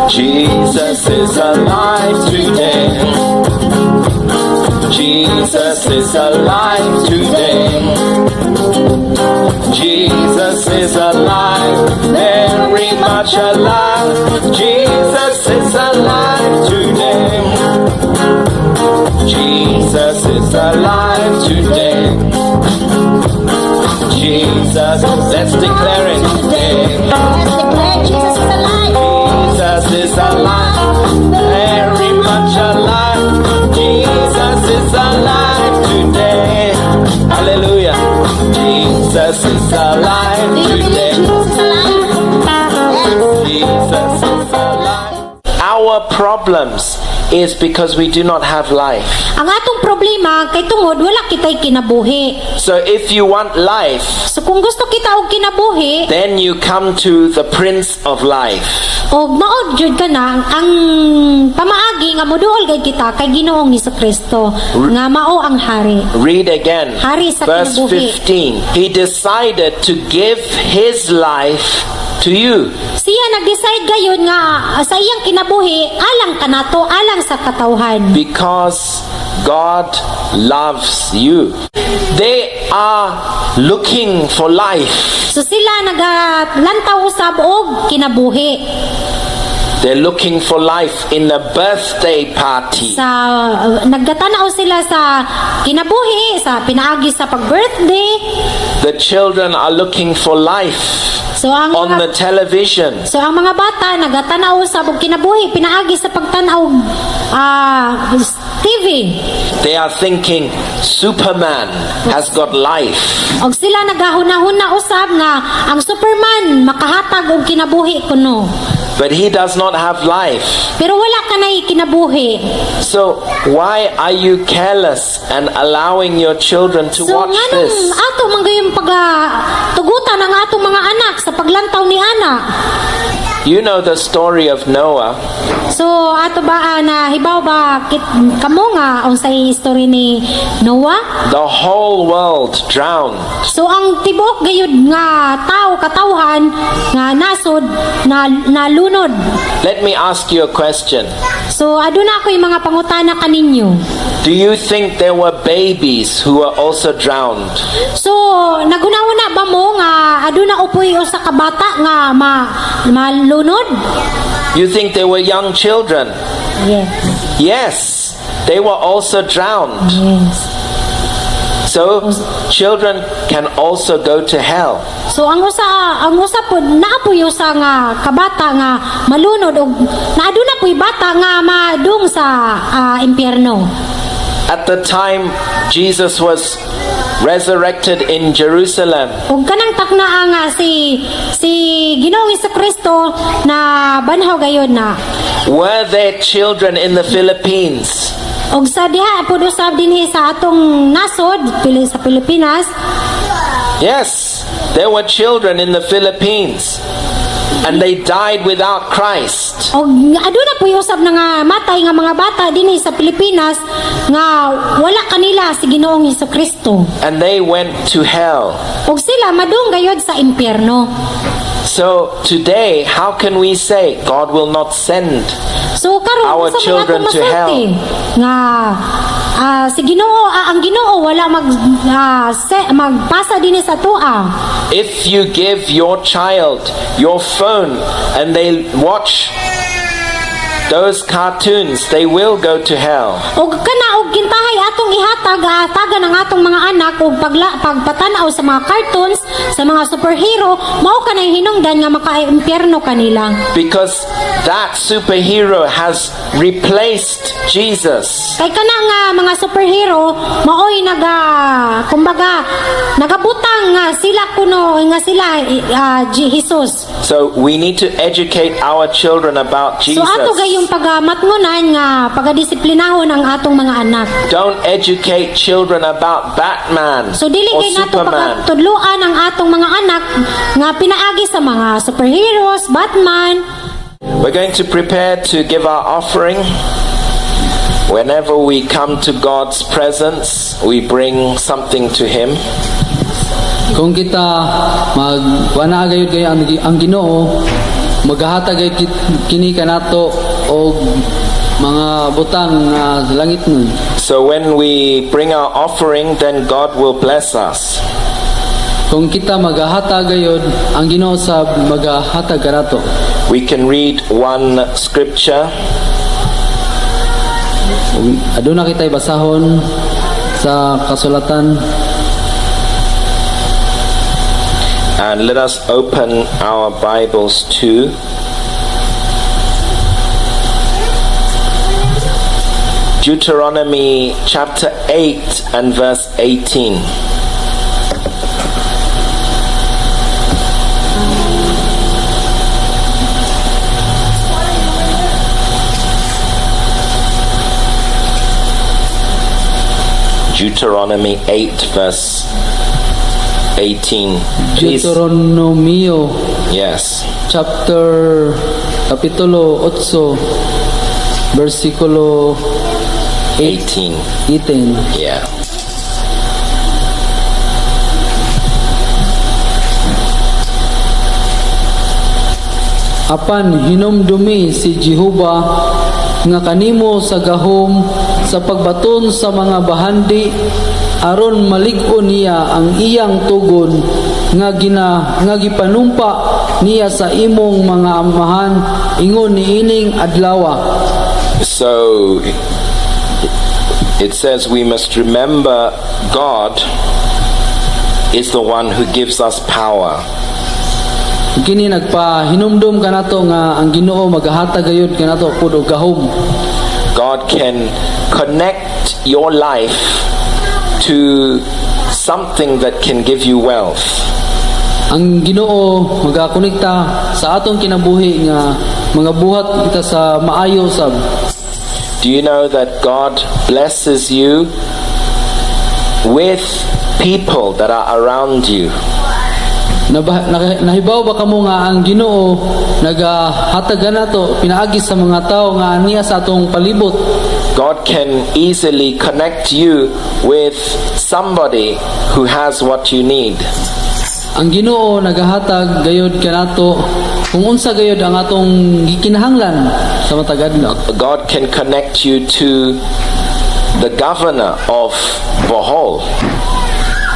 Jesus is alive today. Jesus is alive today. Jesus is alive, very much alive. Jesus is alive today. Jesus is alive today. Jesus, let's declare it today. Let's declare Jesus is alive. Jesus is alive, very much alive. Jesus is alive today. Hallelujah. Jesus is alive Do you believe today. Jesus is alive? Yes. Jesus is alive. Our problems is because we do not have life. Ang atong problema kay tungod wala kitay kinabuhi. So if you want life, So kung gusto kita og kinabuhi, then you come to the Prince of Life. Og mao jud ka na ang pamaagi nga moduol gay kita kay Ginoong Kristo nga mao ang hari. Read again. Hari sa Verse kinabuhi. 15. He decided to give his life to you. Siya nag-decide gayon nga sa iyang kinabuhi alang kanato, alang sa katawhan. Because God loves you. They are looking for life. So sila nagalantaw usab og kinabuhi. They're looking for life in the birthday party. Sa naggatanaw sila sa kinabuhi sa pinaagi sa pag-birthday. The children are looking for life So ang on mga, the television. So ang mga bata nagatanaw sa og kinabuhi pinaagi sa pagtan-aw TV. They are thinking Superman has got life. Og sila nagahuna-huna usab nga ang Superman makahatag og kinabuhi kuno. But he does not have life. Pero wala kanay kinabuhi. So why are you careless and allowing your children to So watch nganong this? Ato man gayong pag tugutan ang atong mga anak sa paglantaw ni ana? You know the story of Noah. So ato ba na hibaw ba kit, kamo nga unsay history ni Noah? The whole world drowned. So ang tibuok gayud nga tao, katawhan nga nasod na nalunod. Let me ask you a question. So aduna ako'y mga pangutana kaninyo. Do you think there were babies who were also drowned? So naghuna-huna ba mo nga aduna upoy usa ka bata nga ma malunod? You think there were young children? Yes. Yes, they were also drowned. Yes. So children can also go to hell. So ang usa po naa poy usa nga kabata nga malunod og naaduna poy bata nga madung sa impyerno. At the time Jesus was resurrected in Jerusalem, Ug kanang taknaa nga si Ginoong Kristo na banhaw gayon na were there children in the Philippines? Og sa diha pud usab dinhi sa atong nasod pili sa Pilipinas. Yes, there were children in the Philippines. And they died without Christ. Og aduna poy usab na nga matay nga mga bata dinhi sa Pilipinas nga wala kanila si Ginoong Kristo. And they went to hell. Ug sila madung gayod sa impyerno. So today, how can we say God will not send So karon our unsa may children atong to hell? Masulti nga si Ginoo ang Ginoo wala mag magpasa dinhi sa atoa? If you give your child your phone and they watch those cartoons, they will go to hell. Og kana og kintahay atong ihatag hatagan ang atong mga anak og pagpatan-aw sa mga cartoons, sa mga superhero, mao kanay hinungdan nga maka-impyerno kanila. Because that superhero has replaced Jesus. Kay kana nga mga superhero maoy naga kumbaga nagabutang nga sila kuno nga sila Jesus. So we need to educate our children about So ato Jesus. Gayong pagamatngonan nga pagadisiplinahon ang atong mga anak. Don't educate children about Batman So dili or kay nato Superman. Pagtudloan ang atong mga anak nga pinaagi sa mga superheroes, Batman. We're going to prepare to give our offering. Whenever we come to God's presence, we bring something to Him. Kung kita mag wala gayud kay ang Ginoo Magahatag ay kini kanato og mga butang nga langit nun. So when we bring our offering, then God will bless us. Kung kita magahatag gayod, ang Ginoo sab magahatag kanato. We can read one scripture. Ug aduna kitay basahon sa kasulatan. And let us open our Bibles to Deuteronomy chapter 8 and verse 18. Deuteronomy 8 verse 18. Please. Deuteronomio chapter kapitulo 8 versikulo 8 18. 18. Yeah. Apan hinumdumi si Jehova nga kanimo sa gahom sa pagbaton sa mga bahandi aron malig-on niya ang iyang tugon nga gipanumpa niya sa imong mga amahan ingon niining adlawa. So it says we must remember God is the one who gives us power. Kini nagpahinumdum kanato nga ang Ginoo magahatag gayud kanato pud og gahom. God can connect your life to something that can give you wealth. Ang Ginoo magakonekta sa atong kinabuhi nga mga buhat kita sa maayo sab. Do you know that God blesses you with people that are around you? Nahibaw ba kamo nga ang Ginoo nagahatag nato pinaagi sa mga tawo nga niya sa atong palibot? God can easily connect you with somebody who has what you need. Ang Ginoo nagahatag gayod kanato kung unsa gayod ang atong gikinahanglan sa matag adlaw. God can connect you to the governor of Bohol.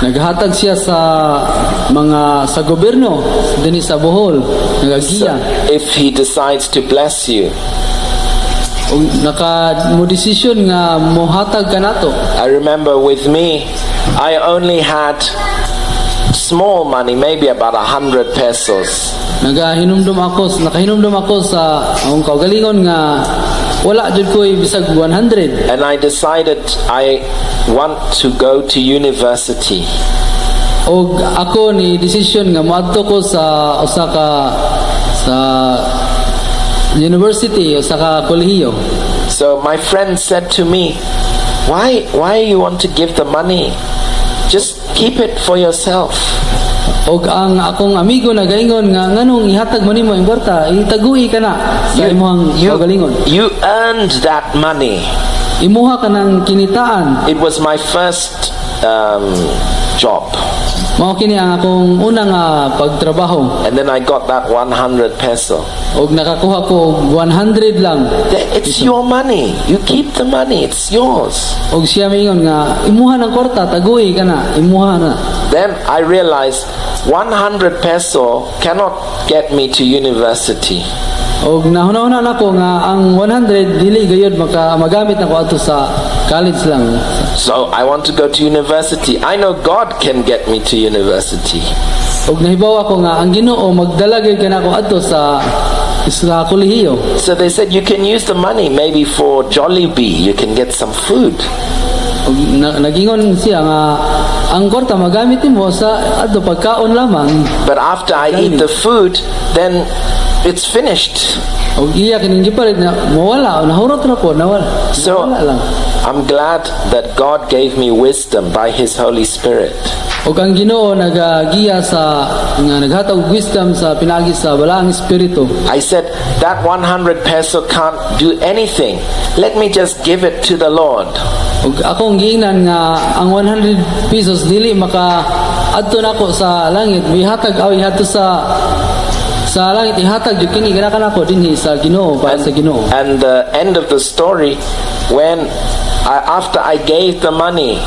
Nagahatag siya sa mga sa gobyerno dinhi sa Bohol, nagagiya. If he decides to bless you. Ug naka mo desisyon nga mohatag kanato. I remember with me, I only had small money, maybe about 100 pesos. Nakahinumdum ako sa akong kaugalingon nga wala jud ko'y bisag 100. And I decided I want to go to university. Og ako ni desisyon nga moadto ko sa usa ka sa university, usa ka kolehiyo. So my friend said to me, Why you want to give the money? Just keep it for yourself." Og ang akong amigo nagaingon nga nganong ihatag mo nimo ang kwarta, itagui ka na sa imong kaugalingon. You earned that money." Imuha ka ng kinitaan. It was my first job. Mao kini ang akong unang pagtrabaho. And then I got that 100 peso. Og nakakuha ko og 100 lang. It's your money. You keep the money. It's yours. Og siya miingon nga imuha ng kwarta, tagui ka na, imuha na. Then I realized 100 peso cannot get me to university. Og nahuna-huna nako nga ang 100 dili gayud maka magamit nako adto sa college lang. So I want to go to university. I know God can get me to university. Og nahibaw ako nga ang Ginoo magdala gyud kanako adto sa kolehiyo. So they said you can use the money maybe for Jollibee. You can get some food. Og nagingon siya nga ang kwarta magamit nimo sa adto pagkaon lamang. But after I eat the food, then it's finished. Og iya kining gipalit na mawala, nahurot ra ko, nawala. So Nawala lang. I'm glad that God gave me wisdom by His Holy Spirit. Og ang Ginoo nagagiya sa nga naghatag og wisdom sa pinaagi sa balaang espiritu. I said, "That 100 peso can't do anything. Let me just give it to the Lord." Og akong giingnan nga ang 100 pesos dili maka adto nako sa langit, mihatag aw ihatod sa Sa langit ihatag jud kini kana kanako dinhi sa Ginoo, para sa Ginoo. And the end of the story, after I gave the money,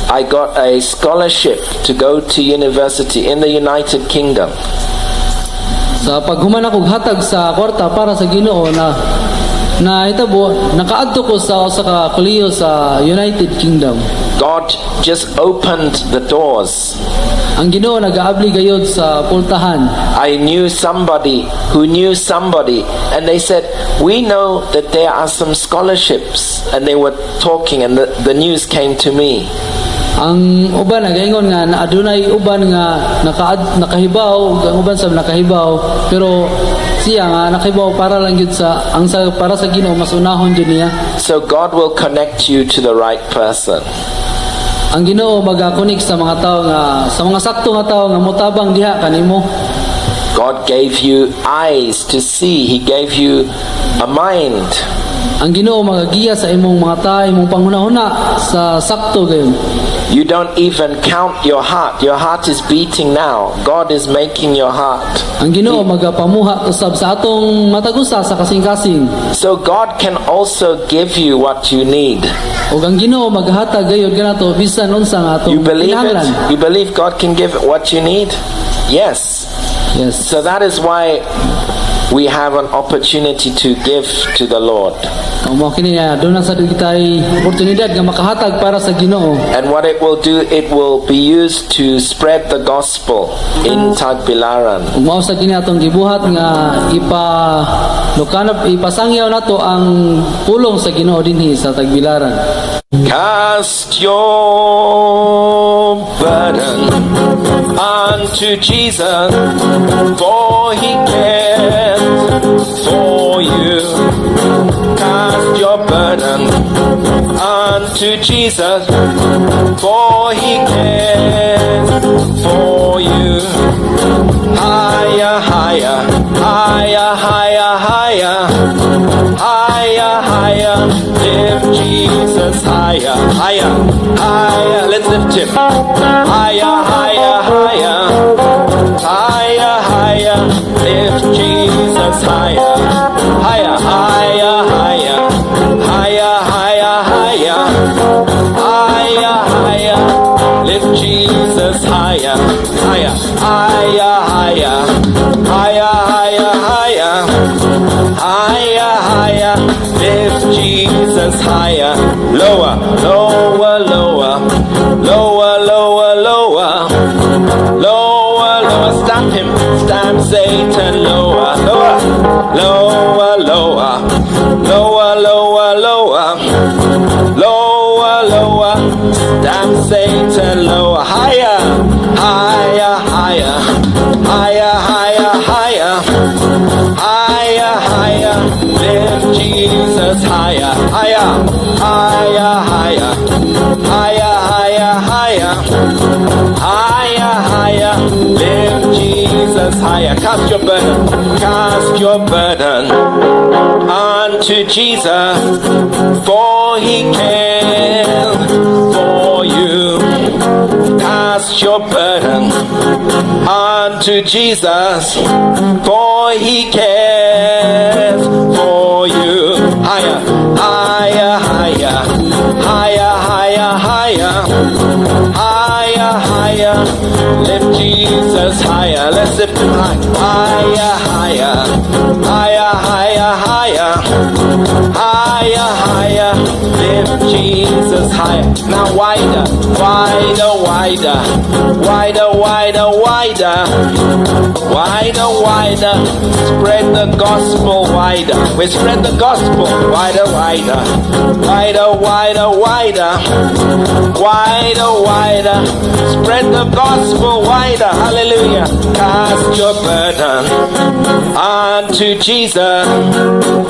I got a scholarship to go to university in the United Kingdom. Sa paghuman ako hatag sa kwarta para sa Ginoo na nahitabo, nakaadto ko sa usa ka kolehiyo sa United Kingdom. God just opened the doors. Ang Ginoo nagaabli gayod sa pultahan. I knew somebody who knew somebody, and they said, "We know that there are some scholarships." And they were talking, and the news came to me. Ang uban nagaingon nga na adunay uban nga nakahibaw ug ang uban sa nakahibaw, pero siya nga nakahibaw para lang gyud sa ang sa para sa Ginoo mas unahon jud niya. So God will connect you to the right person. Ang Ginoo magakonek sa mga tao nga sa mga sakto nga tao nga motabang diha kanimo. God gave you eyes to see, He gave you a mind. Ang Ginoo magagiya sa imong mga tao, imong panghunahuna sa sakto gayon. You don't even count your heart. Your heart is beating now. God is making your heart. Ang Ginoo magapamuhat usab sa atong matag usa sa kasing-kasing. So God can also give you what you need. Ug ang Ginoo maghatag gayud kanato bisan unsa nga atong You believe kinahanglan. It? You believe God can give what you need? Yes. Yes. So that is why we have an opportunity to give to the Lord. O mao kini nga duna sad kitay oportunidad nga makahatag para sa Ginoo. And what it will do, it will be used to spread the gospel in Tagbilaran. Ug mao sa kini atong gibuhat nga ipa lukanab ipasangyaw nato ang pulong sa Ginoo dinhi sa Tagbilaran. Cast your burden unto Jesus, for he cares for you. Cast your burden unto Jesus, for he cares for you. Higher, higher, higher, higher, higher, higher, higher. Lift Jesus higher, higher, higher. Let's lift him higher, higher, higher, higher, higher. Lift Jesus higher, higher, higher, higher, higher, higher, higher, higher, higher. Lift Jesus higher, higher, higher, higher, higher, higher, higher, higher, higher. Lift Jesus higher, lower, lower, lower, lower, lower, lower, lower, lower. Stamp him, stamp Satan lower, lower, lower, lower, lower, lower, lower, lower, lower. Stamp Satan lower, higher, higher, higher, higher, higher, higher, higher, higher. Lift Jesus higher, higher, higher, higher, higher, higher, higher, higher, higher. Lift Jesus higher. Cast your burden, cast your burden unto Jesus, for he cares for you. Cast your burden unto Jesus, for he cares for you. Higher, higher, higher, higher, higher, higher, higher, higher. Lift Jesus higher. Let's lift him high, higher, higher, higher, higher, higher, higher, higher. Lift Jesus higher. Now wider, wider, wider, wider, wider, wider, wider, wider. Spread the gospel wider. We spread the gospel wider, wider, wider, wider, wider, wider, wider. Spread the gospel wider. Hallelujah. Cast your burden unto Jesus,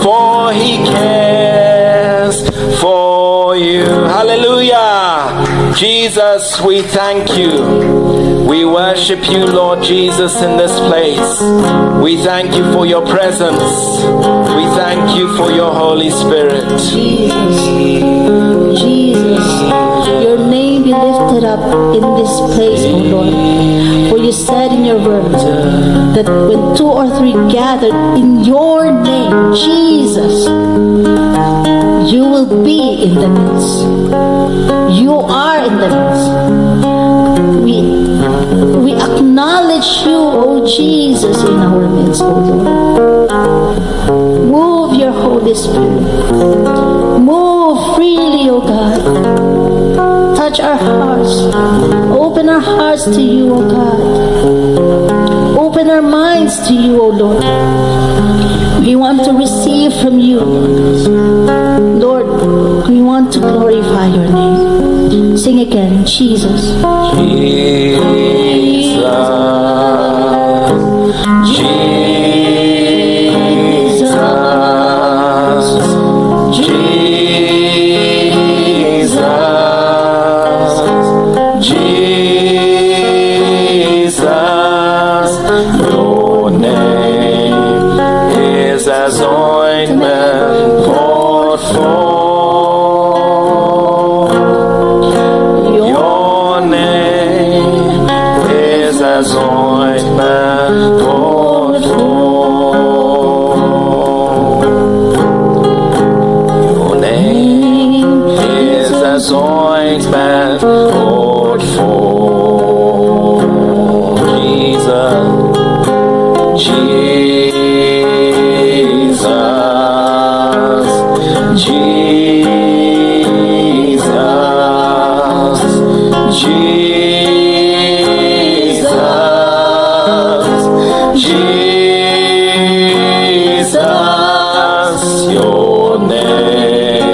for he cares for you. Hallelujah. Jesus, we thank you. We worship you, Lord Jesus, in this place. We thank you for your presence. We thank you for your Holy Spirit. Jesus, Jesus, your name be lifted up. up in this place, O Lord. For you said in your word that when two or three gathered in your name, Jesus, you will be in the midst. You are in the midst. We acknowledge you, O Jesus, in our midst, O Lord. Move your Holy Spirit. Move freely, O God. Touch our hearts. Open our hearts to you, O God. Open our minds to you, O Lord. We want to receive from you. Lord, we want to glorify your name. Sing again, Jesus. Jesus, Jesus, Jesus, Jesus, your name is as ointment poured forth. Your name is as ointment poured forth. Your name is as ointment poured forth. Jesus, Jesus, Jesus, Jesus, Jesus, your name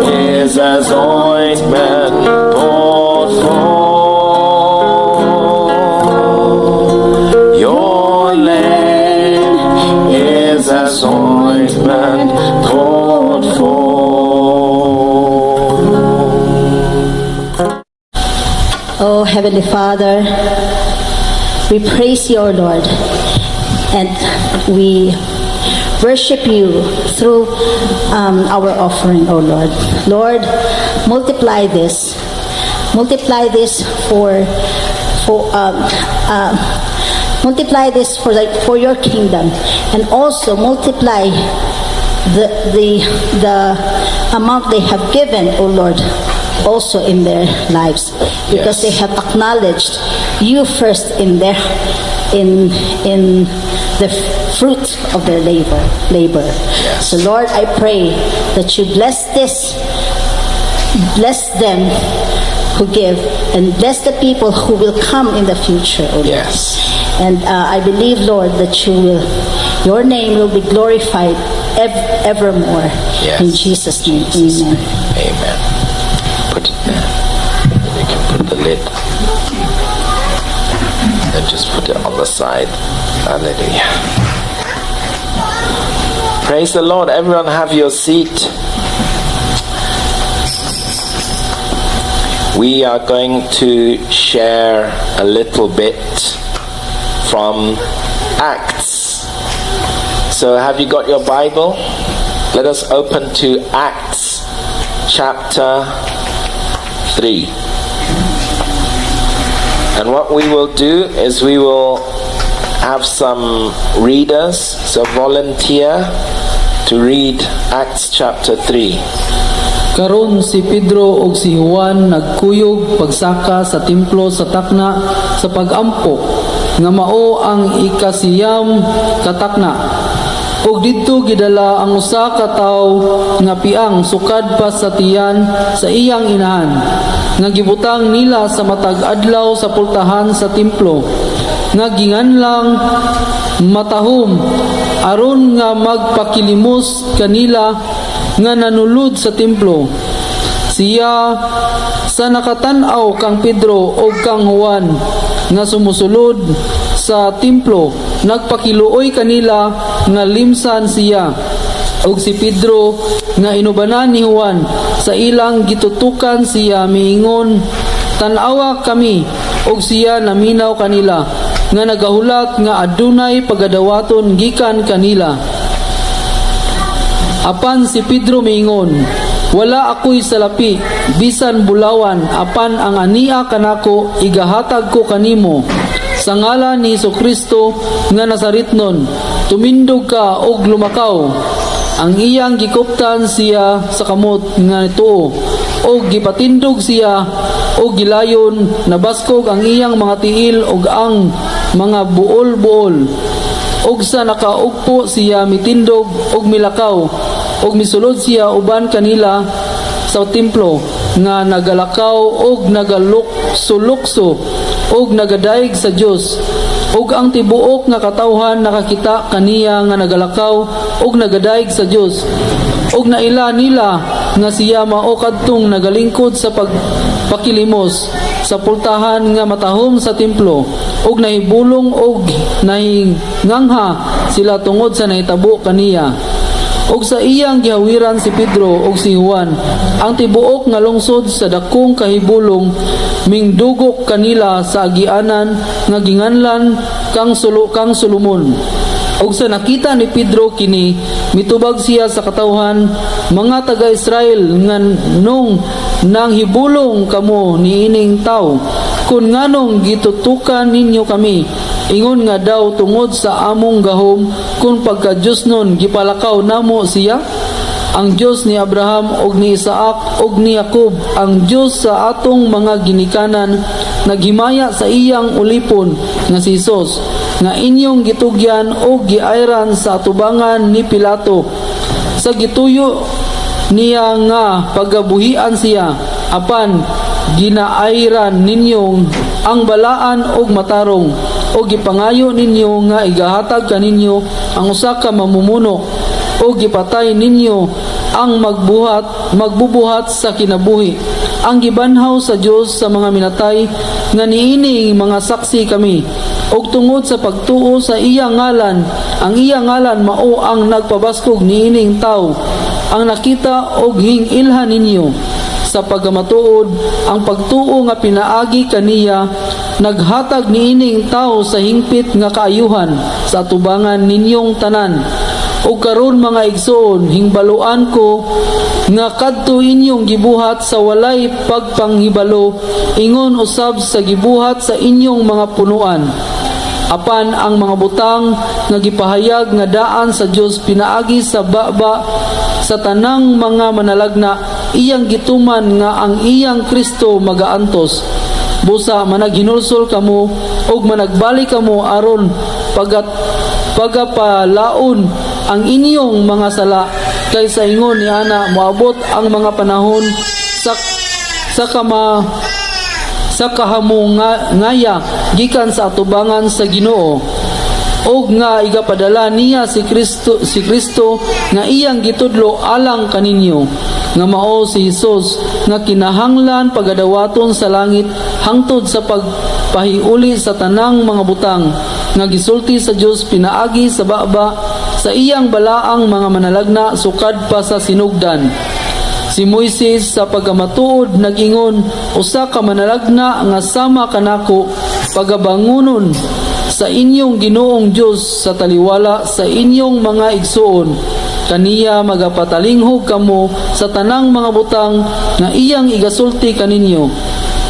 is as ointment poured forth. Your name is as ointment poured forth. Oh, Heavenly Father, we praise you, O Lord, and we worship you through our offering, O Lord. Lord, multiply this. Multiply this for multiply this for your kingdom, and also multiply the amount they have given, O Lord, also in their lives, because they have acknowledged you first in their in the fruit of their labor. So Lord, I pray that you bless this, bless them who give, and bless the people who will come in the future, O Lord. And I believe, Lord, that your name will be glorified evermore. In Jesus' name, amen. Amen. Put it there. Then you can put the lid. And just put it on the side. Hallelujah. Praise the Lord. Everyone have your seat. We are going to share a little bit from Acts. So have you got your Bible? Let us open to Acts chapter 3. And what we will do is we will have some readers, so volunteer to read Acts chapter 3. Karon si Pedro ug si Juan nagkuyog pagsaka sa templo sa takna sa pagampo nga mao ang 9 ka takna. Ug didto gidala ang usa ka tawo nga piang sukad pa sa tiyan sa iyang inahan nga gibutang nila sa matag adlaw sa pultahan sa templo nga ginganlang Matahom, aron nga magpakilimos kanila nga nanulod sa templo. Siya sa nakatan-aw kang Pedro o kang Juan nga sumusulod sa templo, nagpakiluoy kanila nga limsan siya. Og si Pedro nga inubanan ni Juan, sa ilang gitutukan siya, miingon, "Tan-awa kami." Og siya naminaw kanila nga nagahulat nga adunay pagadawaton gikan kanila. Apan si Pedro miingon, Wala ako'y salapi, bisan bulawan, apan ang ania kanako igahatag ko kanimo. Sa ngalan ni Kristo nga Nazaretnon, tumindog ka og lumakaw." Ang iyang gikuptan siya sa kamot nga tuo og gipatindog siya, og gilayon nabaskog ang iyang mga tiil og ang mga buol-buol. Og sa nakaugpo siya mitindog og milakaw, og misulod siya uban kanila sa templo nga nagalakaw og nagalukso-lukso og nagadayeg sa Dios. Ug ang tibuok nga katawhan nakakita kaniya nga nagalakaw og nagadayeg sa Dios, ug naila nila nga siya mao kadtong nagalingkod sa pagpakilimos sa pultahan nga matahom sa templo, ug nahibulong og nahingangha sila tungod sa nahitabo kaniya. Ug sa iyang gihawiran si Pedro ug si Juan, ang tibuok nga lungsod sa dakong kahibulong mingdugok kanila sa agianan nga ginganlan kang Solomon. Ug sa nakita ni Pedro kini, mitubag siya sa katawhan, "Mga taga-Israel, nganong nanghibulong kamo niining tawo? Kun nganong gitutukan ninyo kami, ingon nga daw tungod sa among gahom kun pagka-Diosnon gipalakaw namo siya? Ang Dios ni Abraham ug ni Isaac ug ni Jacob, ang Dios sa atong mga ginikanan, naghimaya sa iyang ulipon nga si Jesus, nga inyong gitugyan ug giayran sa atubangan ni Pilato sa gituyo niya nga pagabuhian siya. Apan ginaayran ninyo ang balaan ug matarong, ug gipangayo ninyo nga igahatag kaninyo ang usa ka mamumuno, ug gipatay ninyo ang magbubuhat sa kinabuhi, ang gibanhaw sa Dios sa mga minatay, nga niini mga saksi kami. Ug tungod sa pagtuo sa iyang ngalan, ang iyang ngalan mao ang nagpabaskog niining tawo ang nakita og hing-ilhan ninyo. Sa pagkamatuod, ang pagtuo nga pinaagi kaniya naghatag niining tawo sa hingpit nga kaayuhan sa atubangan ninyong tanan. Ug karon, mga igsoon, hingbaluan ko nga kadto inyong gibuhat sa walay pagpanghibalo, ingon usab sa gibuhat sa inyong mga punuan. Apan ang mga butang nga gipahayag nga daan sa Dios pinaagi sa baba sa tanang mga manalagna, iyang gituman nga ang iyang Kristo magaantos. Busa managhinulsol kamo ug managbalik kamo aron pagapalaon ang inyong mga sala, kay sa ingon ni ana moabot ang mga panahon sa kahamungaya gikan sa atubangan sa Ginoo, og nga igapadala niya si Kristo nga iyang gitudlo alang kaninyo, nga mao si Hesus nga kinahanglan pagadawaton sa langit hangtod sa pagpahiuli sa tanang mga butang nga gisulti sa Dios pinaagi sa baba sa iyang balaang mga manalagna sukad pa sa sinugdan. Si Moises sa pagkamatuod nag-ingon, "Usa ka manalagna nga sama kanako pagabangunon sa inyong Ginoong Dios sa taliwala sa inyong mga igsuon. Kaniya magapatalinghog kamo sa tanang mga butang nga iyang igasulti kaninyo."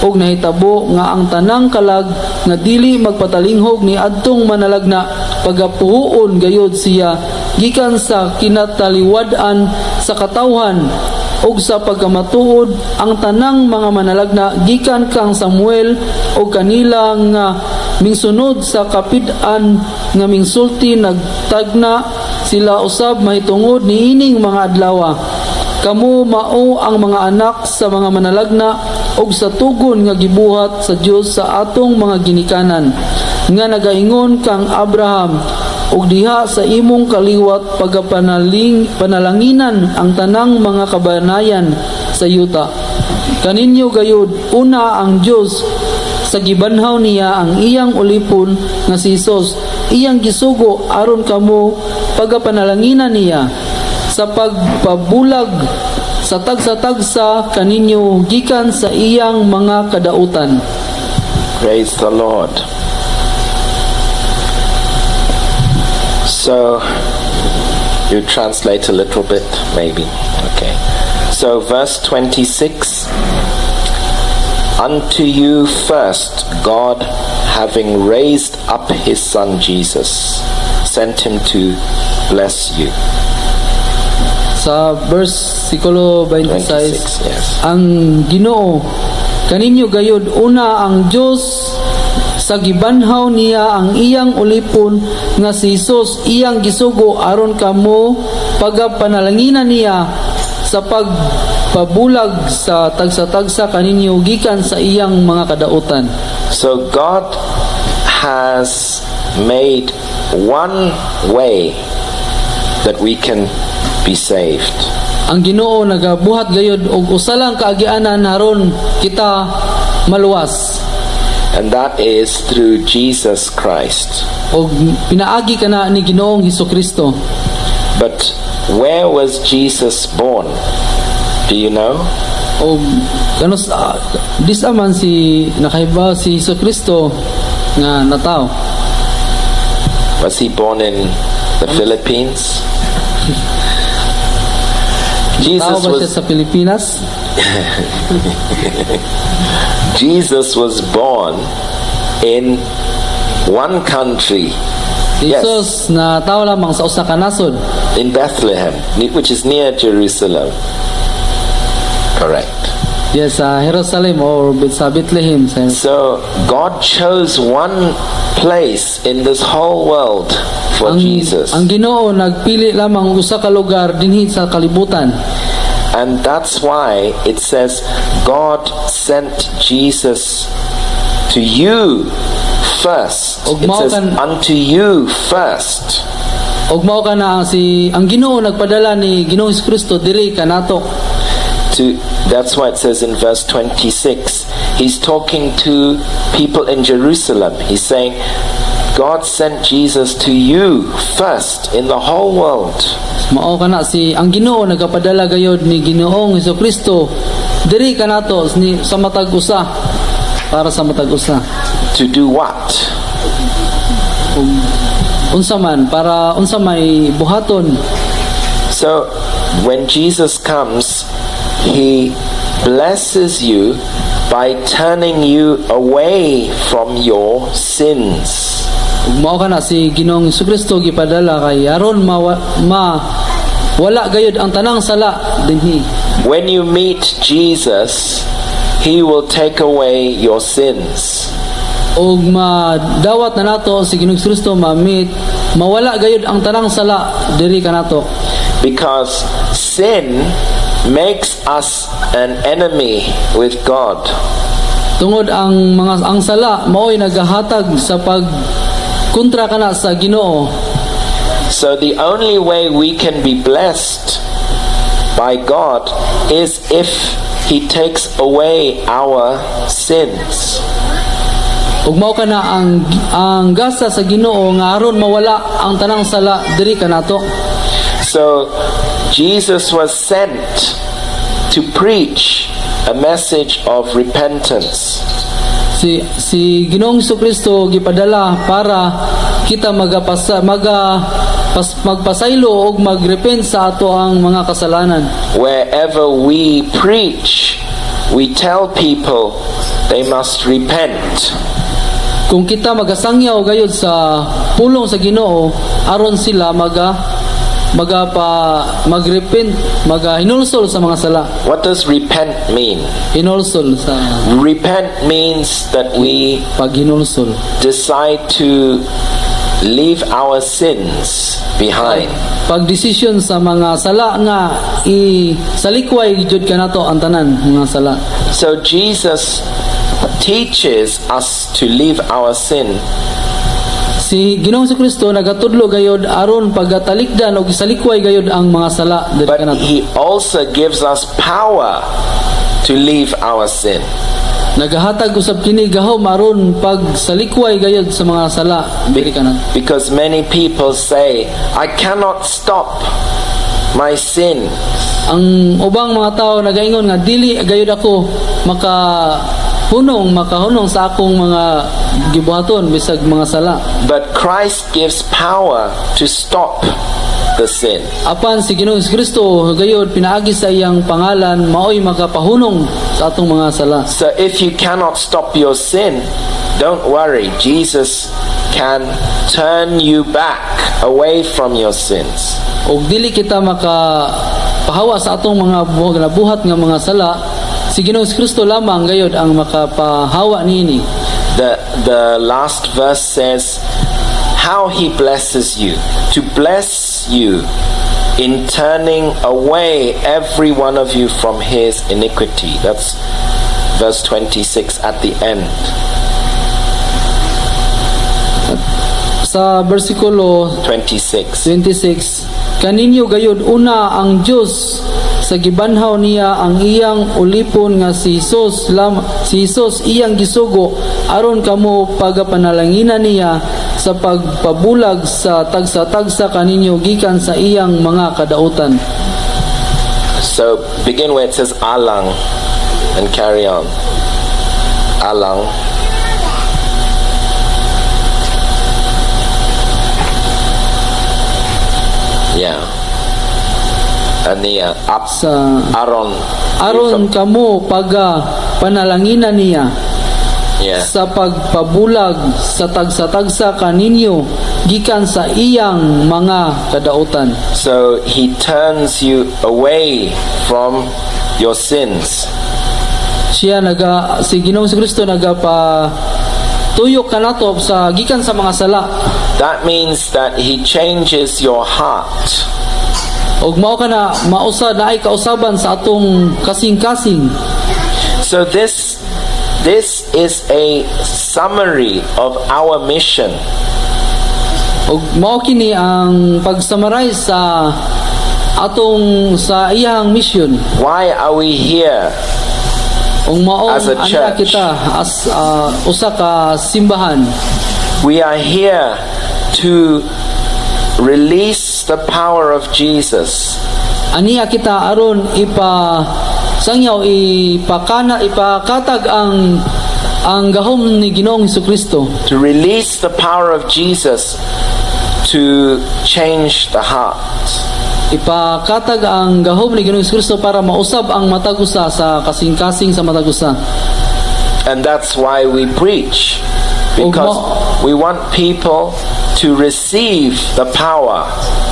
Ug nahitabo nga ang tanang kalag nga dili magpatalinghog ni adtong manalagna, pagapuhuon gayod siya gikan sa kinataliwad-an sa katawhan. Ug sa pagkamatuod, ang tanang mga manalagna gikan kang Samuel og kanila nga mingsunod sa kapid-an nga mingsulti, nagtagna sila usab mahitungod niining mga adlawa. Kamo mao ang mga anak sa mga manalagna ug sa tugon nga gibuhat sa Dios sa atong mga ginikanan, nga nagaingon kang Abraham, "Ug diha sa imong kaliwat pagapanaling panalanginan ang tanang mga kabanayan sa yuta." Kaninyo gayud una ang Dios sa gibanhaw niya ang iyang ulipon nga si Hesus, iyang gisugo aron kamo pagapanalanginan niya sa pagpabulag sa tagsa-tagsa kaninyo gikan sa iyang mga kadautan. Praise the Lord. So, you translate a little bit, maybe. Okay. So, verse 26: "Unto you first, God, having raised up his Son Jesus, sent him to bless you." Sa verse sikulo 26, 26, yes. Ang Ginoo kaninyo gayud una ang Dios sa gibanhaw niya ang iyang ulipon nga si Jesus iyang gisugo aron kamo pagapanalanginan niya sa pagpabulag sa tagsa-tagsa kaninyo gikan sa iyang mga kadautan. So, God has made one way that we can be saved. Ang Ginoo nagabuhat gayud og usa lang kaagianan aron kita maluwas. And that is through Jesus Christ. Og pinaagi kana ni Ginoong Hesukristo. But where was Jesus born? Do you know? Og kanus disa man si nakahibaw si Hesukristo nga natawo? Was he born in the Philippines? Tao Jesus ba siya was sa Pilipinas? Jesus was born in one country. Si Yes. Jesus natawo lamang sa usa ka nasod. In Bethlehem, which is near Jerusalem. Correct. Yes, sa Jerusalem or sa Bethlehem sa So God chose one place in this whole world for ang, Jesus. Ang Ginoo nagpili lamang og usa ka lugar dinhi sa kalibutan. And that's why it says God sent Jesus to you first. Og It mao says "unto you first." Og mao kana si ang Ginoo nagpadala ni Ginoong Kristo diri kanato. To That's why it says in verse 26, he's talking to people in Jerusalem. He's saying, "God sent Jesus to you first in the whole world." Mao kana si ang Ginoo nagapadala gayod ni Ginoong Kristo diri kanato ni sa matag usa para sa matag usa. To do what? Ug unsa man para unsa may buhaton? So when Jesus comes, he blesses you by turning you away from your sins. Ug mao kana si Ginoong Kristo gipadala kay aron ma wala gayod ang tanang sala dinhi. When you meet Jesus, he will take away your sins. Ug madawat na nato si Ginoong Kristo ma-meet mawala gayud ang tanang sala diri kanato. Because sin makes us an enemy with God. Tungod ang mga ang sala mao'y nagahatag sa pag kontra kana sa Ginoo. So the only way we can be blessed by God is if he takes away our sins. Ug mao kana ang gasa sa Ginoo nga aron mawala ang tanang sala diri kanato. So Jesus was sent to preach a message of repentance. Si Ginoong Kristo gipadala para kita magapasa maga pas, magpasaylo og magrepent sa ato ang mga kasalanan. Wherever we preach, we tell people they must repent. Kung kita magasangyaw gayud sa pulong sa Ginoo aron sila maga magapa magrepent magahinulsol sa mga sala. What does repent mean? Hinulsol sa Repent means that we paghinulsol. Decide to leave our sins behind. Pagdesisyon sa mga sala nga i salikway jud kanato ang tanan mga sala. So Jesus teaches us to leave our sin. Si Ginoong Kristo nagatudlo gayod aron pagatalikdan og salikway gayod ang mga sala diri But kanato. he also gives us power to leave our sin. Nagahatag usab kini gahom aron pagsalikway gayod sa mga sala diri kanato. Because many people say, "I cannot stop my sin." Ang ubang mga tao nagaingon nga dili gayud ako makahunong sa akong mga gibuhaton bisag mga sala. But Christ gives power to stop the sin. Apan si Ginoong Kristo gayud pinaagi sa iyang pangalan maoy makapahunong sa atong mga sala. So if you cannot stop your sin, don't worry. Jesus can turn you back away from your sins. Og dili kita maka pahawa sa atong mga nabuhat nga mga sala, si Ginoong Kristo lamang gayud ang makapahawa niini. The last verse says how he blesses you. To bless you in turning away every one of you from his iniquity. That's verse 26 at the end. Sa bersikulo 26. 26, kaninyo gayud una ang Dios sa gibanhaw niya ang iyang ulipon nga si Hesus lam, si Hesus iyang gisugo aron kamo pagapanalanginan niya sa pagpabulag sa tagsa-tagsa kaninyo gikan sa iyang mga kadautan. So begin where it says "alang" and carry on. Alang. Yeah. Ania up Sa aron. Aron kamo paga panalanginan niya sa pagpabulag sa tagsa-tagsa kaninyo gikan sa iyang mga kadautan. So he turns you away from your sins. Siya naga si Ginoong Kristo nagapa tuyok kanato sa gikan sa mga sala. That means that he changes your heart. Ug mao kana mausa naay kausaban sa atong kasing-kasing. So this is a summary of our mission. Ug mao kini ang pag-summarize sa atong sa iyang mission. Why are we here? Ug mao As a ana church. Kita as usa ka simbahan. We are here to release the power of Jesus. Aniya kita aron ipa sangyaw ipakana ipakatag ang gahom ni Ginoong Hesukristo. To release the power of Jesus to change the heart. Ipakatag ang gahom ni Ginoong Kristo para mausab ang matag usa sa kasing-kasing sa matag usa. And that's why we preach. Because we want people to receive the power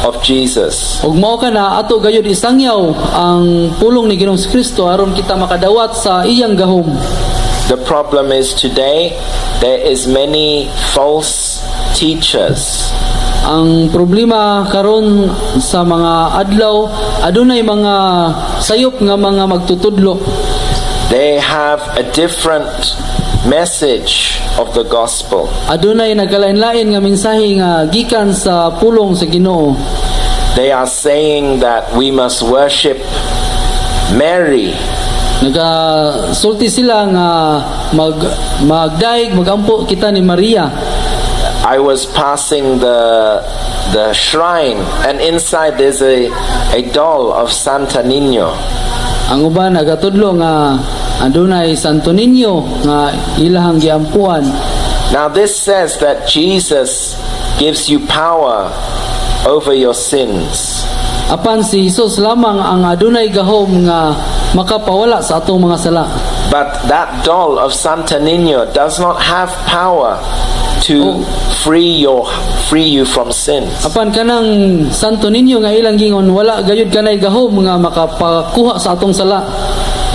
of Jesus. Ug mao kana ato gayud isangyaw ang pulong ni Ginoong Kristo aron kita makadawat sa iyang gahom. The problem is today there is many false teachers. Ang problema karon sa mga adlaw adunay mga sayop nga mga magtutudlo. They have a different message of the gospel. Adunay nagkalain-lain nga mensahe nga gikan sa pulong sa Ginoo. They are saying that we must worship Mary. Nagasulti sila nga mag magdaig magampo kita ni Maria. I was passing the shrine, and inside there's a doll of Santa Nino. Ang uban nagatudlo nga adunay Santo Niño nga ilahang giampuan. Now this says that Jesus gives you power over your sins. Apan si Jesus lamang ang adunay gahom nga makapawala sa atong mga sala. But that doll of Santa Nino does not have power to free you from sins. Apan kanang Santo Niño nga ilang gingon wala gayud kanay gahom nga makapakuha sa atong sala.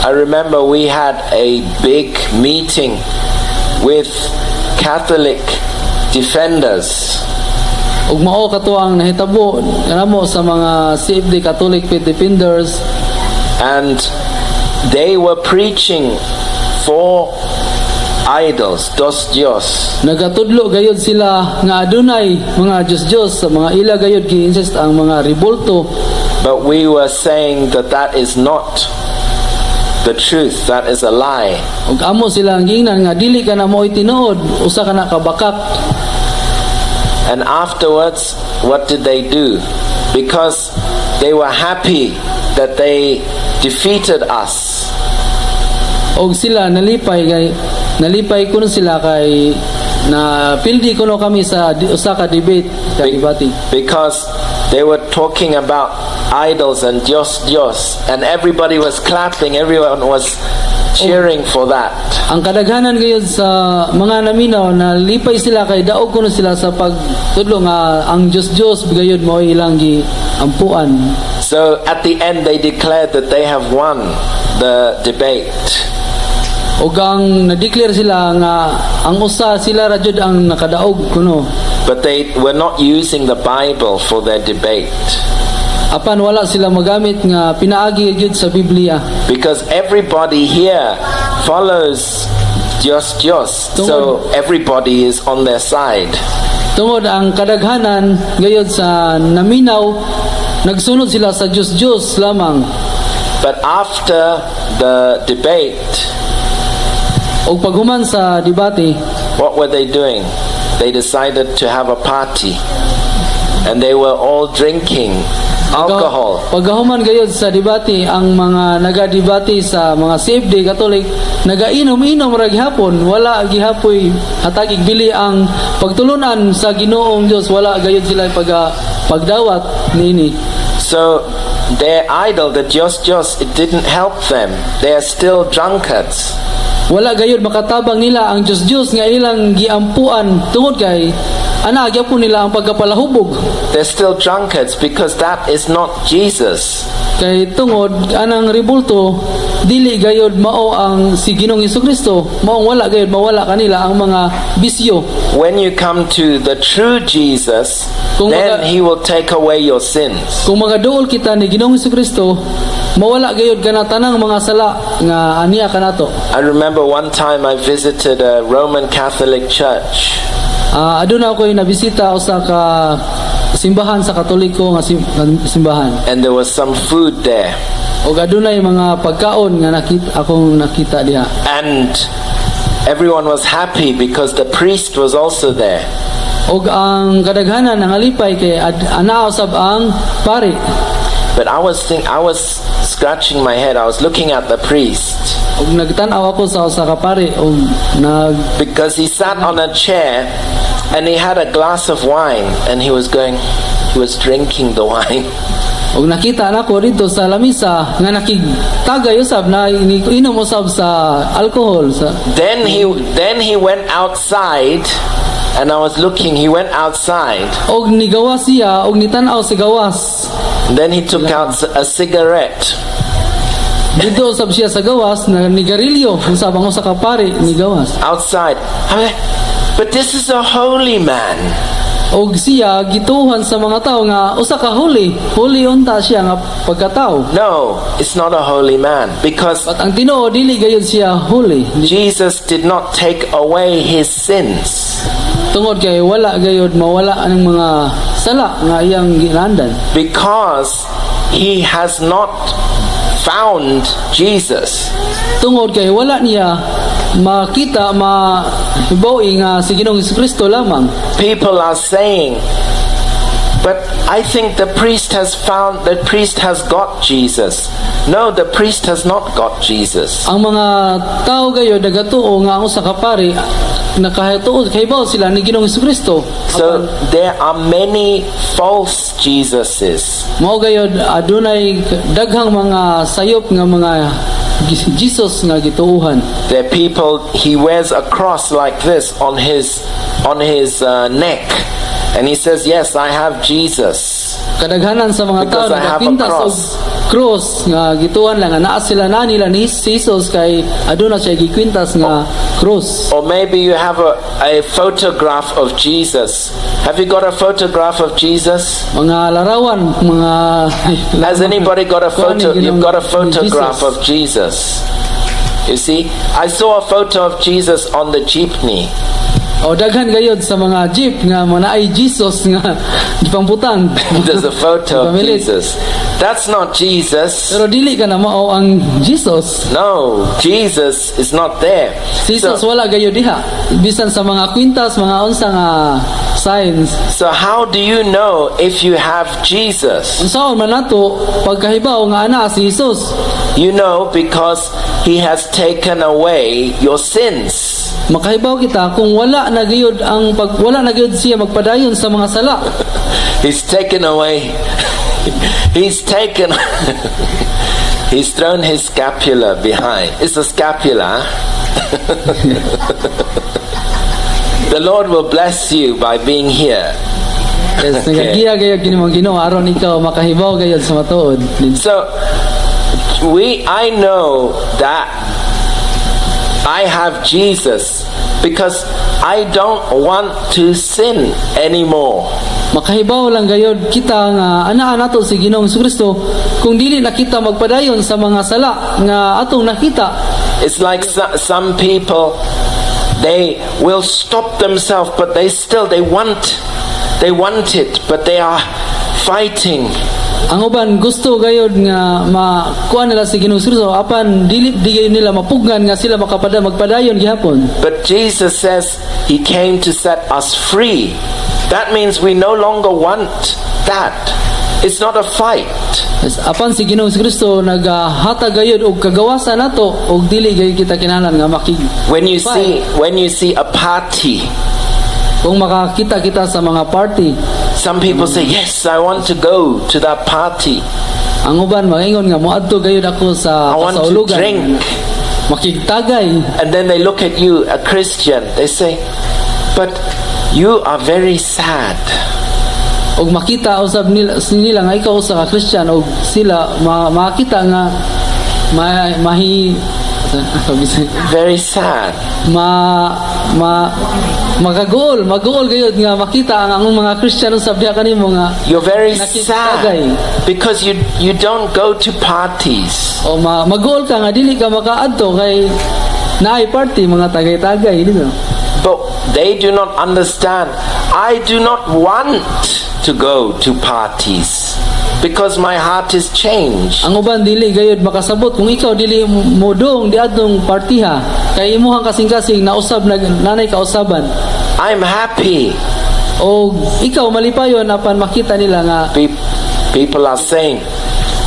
I remember we had a big meeting with Catholic defenders. Ug mao kato ang nahitabo kanamo sa mga CFD, Catholic Faith Defenders. And they were preaching for idols, dos Dios. Nagatudlo gayud sila nga adunay mga Diyos-Diyos sa mga ila gayud gi-insist ang mga ribulto. But we were saying that that is not the truth, that is a lie. Ug amo sila ang giingnan nga dili ka na mo'y tinuod, usa ka na kabakak. And afterwards, what did they do? Because they were happy that they defeated us. Og sila nalipay kay nalipay kuno sila kay na pildi kuno kami sa usa ka debate ka debate. Because They were talking about idols and Dios Dios, and everybody was clapping, everyone was cheering for that. Ang kadaghanan gayud sa mga naminaw na lipay sila kay daog kuno sila sa pagtudlo nga ang Diyos Diyos gayud mao ilang giampuan. So at the end, they declared that they have won the debate. Ug ang na-declare sila nga ang usa sila ra jud ang nakadaog kuno. But they were not using the Bible for their debate. Apan wala sila magamit nga pinaagi gyud sa Biblia. Because everybody here follows Dios Dios. So everybody is on their side. Tungod ang kadaghanan gayud sa naminaw nagsunod sila sa Diyos Diyos lamang. But after the debate, Ug paghuman sa debate, what were they doing? They decided to have a party. And they were all drinking alcohol. Pagkahuman gayud sa debate, ang mga nagadebate sa mga CFD Catholic nagainom-inom ra gihapon, wala gihapoy hatagig bili ang pagtulunan sa Ginoong Dios, wala gayud sila pagdawat niini. So their idol, the Dios Dios, it didn't help them. They are still drunkards. Wala gayud makatabang nila ang Dios Dios nga ilang giampuan tungod kay ana gyapon nila ang pagkapalahubog. They're still drunkards because that is not Jesus. Kay tungod anang rebulto dili gayud mao ang si Ginoong Kristo, maong wala gayud mawala kanila ang mga bisyo. When you come to the true Jesus, then he will take away your sins. Kung magaduol kita ni Ginoong Kristo, mawala gayud kana tanang mga sala nga aniya kanato. I remember one time I visited a Roman Catholic church. Aduna ako'y nabisita usa ka simbahan sa Katoliko nga simbahan. And there was some food there. Ug adunay mga pagkaon nga nakita akong nakita diha. And everyone was happy because the priest was also there. Ug ang kadaghanan nangalipay kay ana usab ang pari. But I was scratching my head. I was looking at the priest Ug nagtan-aw ako sa usa ka pari ug nag because he sat on a chair and he had a glass of wine and he was drinking the wine. Ug nakita nako dito sa lamisa nga nakigtagay usab na inom usab sa alcohol sa Then he went outside and I was looking, he went outside. Og nigawas siya og nitan-aw sa gawas. Then he took out a cigarette. Dito usab siya sa gawas na nigarilyo usab ang usa ka pari nigawas. Outside. I'm like, "But this is a holy man." Og siya gituhan sa mga tao nga usa ka holy, holy unta siya nga pagkatao. No, it's not a holy man because But ang tinuod dili gayud siya holy. Jesus did not take away his sins. Tungod kay wala gayud mawala ang mga sala nga iyang gilandan. Because he has not found Jesus. Tungod kay wala niya makita mahibaw nga si Ginoong Kristo lamang. People are saying, "But I think the priest has got Jesus." No, the priest has not got Jesus. Ang mga tao gayud nagatuo nga ang usa ka pari nakahituo kahibaw sila ni Ginoong Kristo. So there are many false Jesuses. Mao gayud adunay daghang mga sayop nga mga Jesus nga gituuhan. There are people, he wears a cross like this on his neck. And he says, "Yes, I have Jesus." Kadaghanan sa mga tao Because I have a nagapintas og cross. Cross nga gituan lang nga naa sila na nila ni Jesus kay aduna siya gikwintas nga cross. Or maybe you have a photograph of Jesus. Have you got a photograph of Jesus? Mga larawan, mga Has anybody got a Kuan ni photo? You've got a Ginoong photograph Jesus. Of Jesus. You see, I saw a photo of Jesus on the jeepney. O daghan gayud sa mga jeep nga mga naay Jesus nga gipambutang. There's a photo of Gipamilit. Jesus. That's not Jesus. Pero dili ka na mao ang Jesus. No, Jesus is not there. Si Jesus So, wala gayud diha. Bisan sa mga kwintas, mga unsa nga signs. So how do you know if you have Jesus? Unsaon man nato pagkahibaw nga ana si Jesus? You know because he has taken away your sins. Makahibaw kita kung wala na gayud ang pag wala na gayud siya magpadayon sa mga sala. He's taken away. He's taken. He's thrown his scapular behind. It's a scapular. The Lord will bless you by being here. Yes, Okay. nagagiya gayud kini mong Ginoo aron ikaw makahibaw gayud sa matuod. So, I know that I have Jesus because I don't want to sin anymore. Makahibaw lang gayud kita nga anaa nato si Ginoong Kristo kung dili na kita magpadayon sa mga sala nga atong nakita. It's like some people, they will stop themselves, but they still, they want it, but they are fighting. Ang uban gusto gayud nga makuha nila si Ginoong Kristo apan dili di gayud nila mapugnan nga sila makapada magpadayon gihapon. But Jesus says he came to set us free. That means we no longer want that. It's not a fight. Yes, apan si Ginoong Kristo nagahatag gayud og kagawasan nato og dili gayud kita kinahanglan nga makig When you see a party, kung makakita kita sa mga party, some people say, "Yes, I want to go to that party." Ang uban maingon nga moadto gayud ako sa "I want to kasaulugan. Drink." Makigtagay. And then they look at you, a Christian, they say, "But you are very sad." Og makita usab nila nga ikaw usa ka Christian og sila makita nga ma, mahi Very sad. Ma ma magaguol maguol gayud nga makita ang mga Christian usab diha kanimo nga You're very nakigtagay. Sad because you don't go to parties. O maguol ka nga dili ka makaadto kay naay party, mga tagay-tagay dito. But they do not understand. I do not want to go to parties because my heart is changed. Ang uban dili gayud makasabot kung ikaw dili mo dong diadtong partiha kay imuhang kasing-kasing nausab na nanay kausaban. I'm happy. O ikaw malipayon apan makita nila nga People are saying,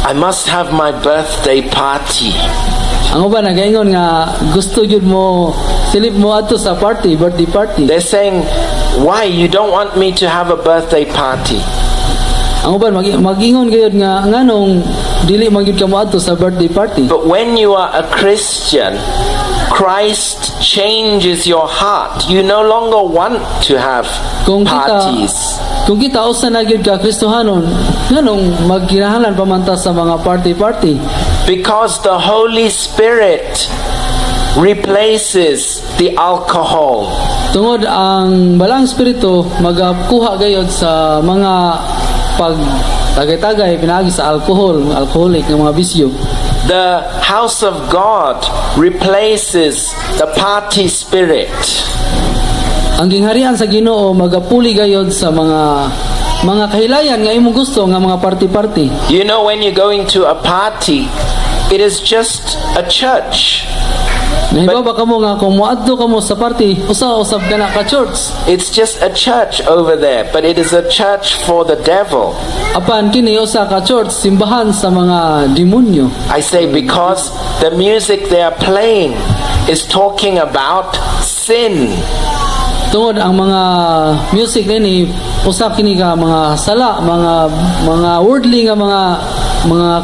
"I must have my birthday party." Ang uban nagaingon nga gusto gyud mo silip mo adto sa party, birthday party. They're saying, "Why you don't want me to have a birthday party?" Ang uban mag-ingon gayud nga nganong dili man gyud ka mo adto sa birthday party. But when you are a Christian, Christ changes your heart. You no longer want to have Kung kita parties. Kung kita usa na gyud ka Kristohanon, nganong magkinahanglan pa man ta sa mga party-party? Because the Holy Spirit replaces the alcohol. Tungod ang Balaang Espiritu magakuha gayud sa mga pag tagay-tagay pinaagi sa alcohol, alcoholic nga mga bisyo. The house of God replaces the party spirit. Ang gingharian sa Ginoo magapuli gayod sa mga kahilayan nga imong gusto nga mga party-party. When you go into a party, it is just a church. Nahibaw ba kamo nga kung moadto kamo sa party, usa usab ka na ka church? It's just a church over there, but it is a church for the devil. Apan kini usa ka church, simbahan sa mga demonyo. I say because the music they are playing is talking about sin. Tungod ang mga music nini usa kini ka mga sala, mga worldly nga mga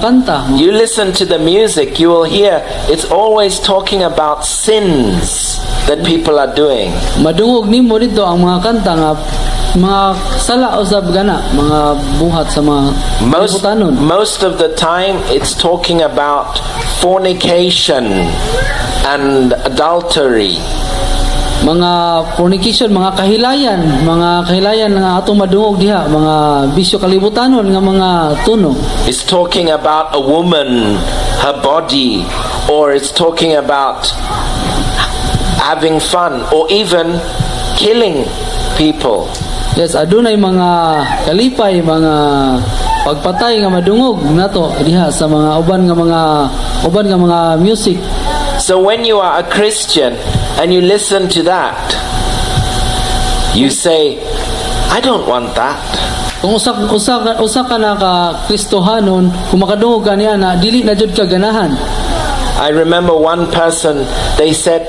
kanta. You listen to the music, you will hear it's always talking about sins that people are doing. Madungog nimo dito ang mga kanta nga mga sala usab gana, mga buhat sa mga kalibutanon. Most of the time, it's talking about fornication and adultery. Mga fornication, mga kahilayan nga atong madungog diha, mga bisyo kalibutanon nga mga tono. It's talking about a woman, her body, or it's talking about having fun, or even killing people. Yes, adunay mga kalipay, mga pagpatay nga madungog nato diha sa mga uban nga mga music. So when you are a Christian and you listen to that, you say, "I don't want that." Kung usa ka na ka Kristohanon, kung makadungog ka niya na dili na jud ka ganahan. I remember one person, they said,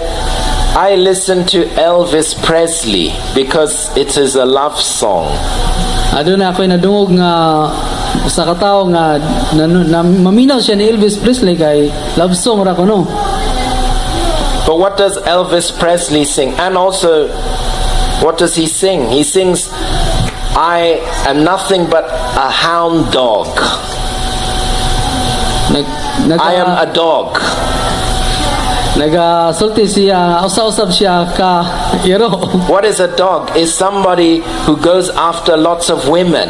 "I listen to Elvis Presley because it is a love song." Aduna ako'y nadungog nga usa ka tawo nga na maminaw siya ni Elvis Presley kay love song ra kuno. But what does Elvis Presley sing? And also, what does he sing? He sings, "I am nothing but a hound dog." Nag naga, I am a dog. Nagasulti siya, usa-usab siya ka iro. What is a dog? Is somebody who goes after lots of women.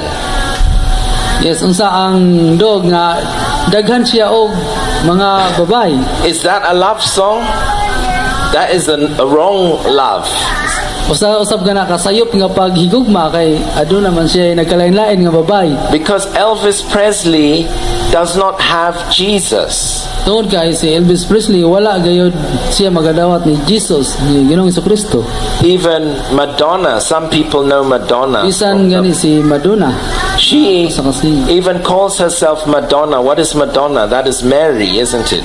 Yes, unsa ang dog nga daghan siya og mga babae. Is that a love song? That is a wrong love. Usa usab ka na kasayop nga paghigugma kay aduna man siya nagkalain-lain nga babae. Because Elvis Presley does not have Jesus. Tungod kay si Elvis Presley wala gayod siya magadawat ni Jesus, ni Ginoong Kristo. Even Madonna, some people know Madonna. Bisan gani si Madonna. She Sa kasi even calls herself Madonna. What is Madonna? That is Mary, isn't it?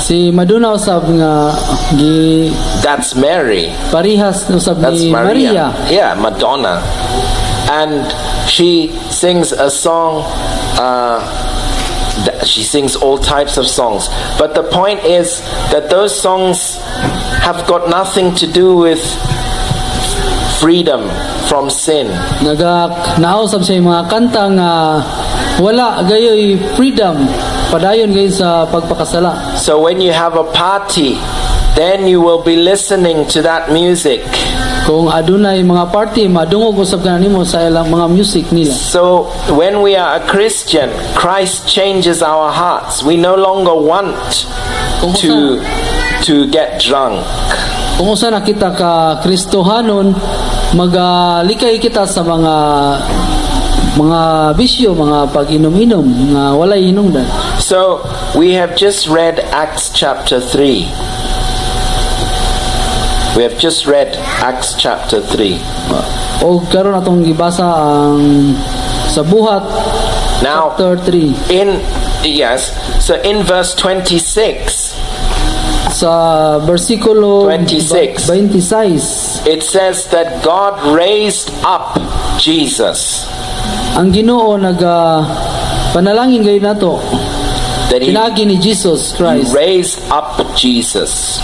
Si Madonna usab nga gi That's Mary. Parihas usab That's ni Maria. Maria. Yeah, Madonna. And she sings a song. She sings all types of songs. But the point is that those songs have got nothing to do with freedom from sin. Naga nausab siya yung mga kanta nga wala gayoy freedom, padayon gayon sa pagpakasala. So when you have a party, then you will be listening to that music. Kung adunay mga party, madungog usab kana nimo sa ilang mga music nila. So when we are a Christian, Christ changes our hearts. We no longer want Kung to get drunk. Kung usa na kita ka Kristohanon, magalikay kita sa mga bisyo, mga pag-inom-inom nga walay hinungdan. So we have just read Acts chapter 3. We have just read Acts chapter 3. O karon atong gibasa ang sa Buhat Now, chapter 3. In yes, so in verse 26, Sa bersikulo 26. 26, it says that God raised up Jesus. Ang Ginoo naga panalangin gayon nato That He pinaagi ni Jesus Christ. Raised up Jesus.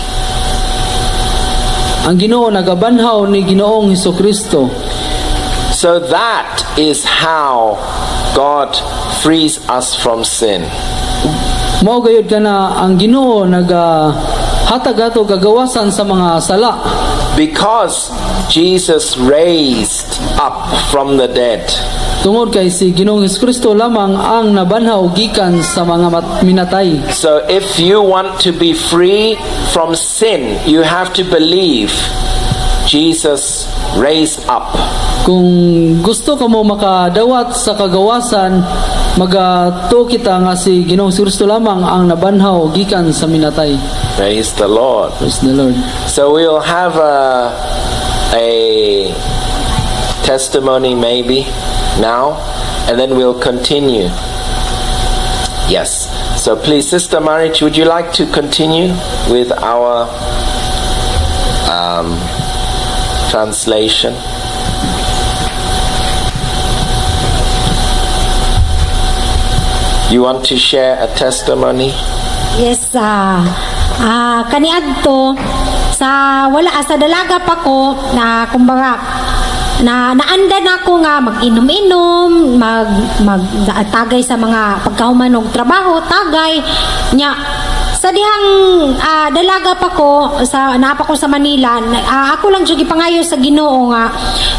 Ang Ginoo nagabanhaw ni Ginoong Hesukristo. So that is how God frees us from sin. Mao gayud kana ang Ginoo naga hatag ato kagawasan sa mga sala. Because Jesus raised up from the dead. Tungod kay si Ginoong Hesukristo lamang ang nabanhaw gikan sa mga minatay. So if you want to be free from sin, you have to believe Jesus raised up. Kung gusto ka mo makadawat sa kagawasan, magatuo kita nga si Ginoong Kristo lamang ang nabanhaw gikan sa minatay. Praise the Lord. Praise the Lord. So we'll have a testimony maybe now, and then we'll continue. Yes. So please, Sister Marich, would you like to continue with our translation? You want to share a testimony? Yes, kaniadto sa wala sa dalaga pa ko na kumbaga na naanda na ako nga mag-inom-inom, mag mag tagay sa mga pagkahuman og trabaho, tagay nya sa dihang dalaga pa ko sa naa pa ko sa Manila, ako lang jud gipangayo sa Ginoo nga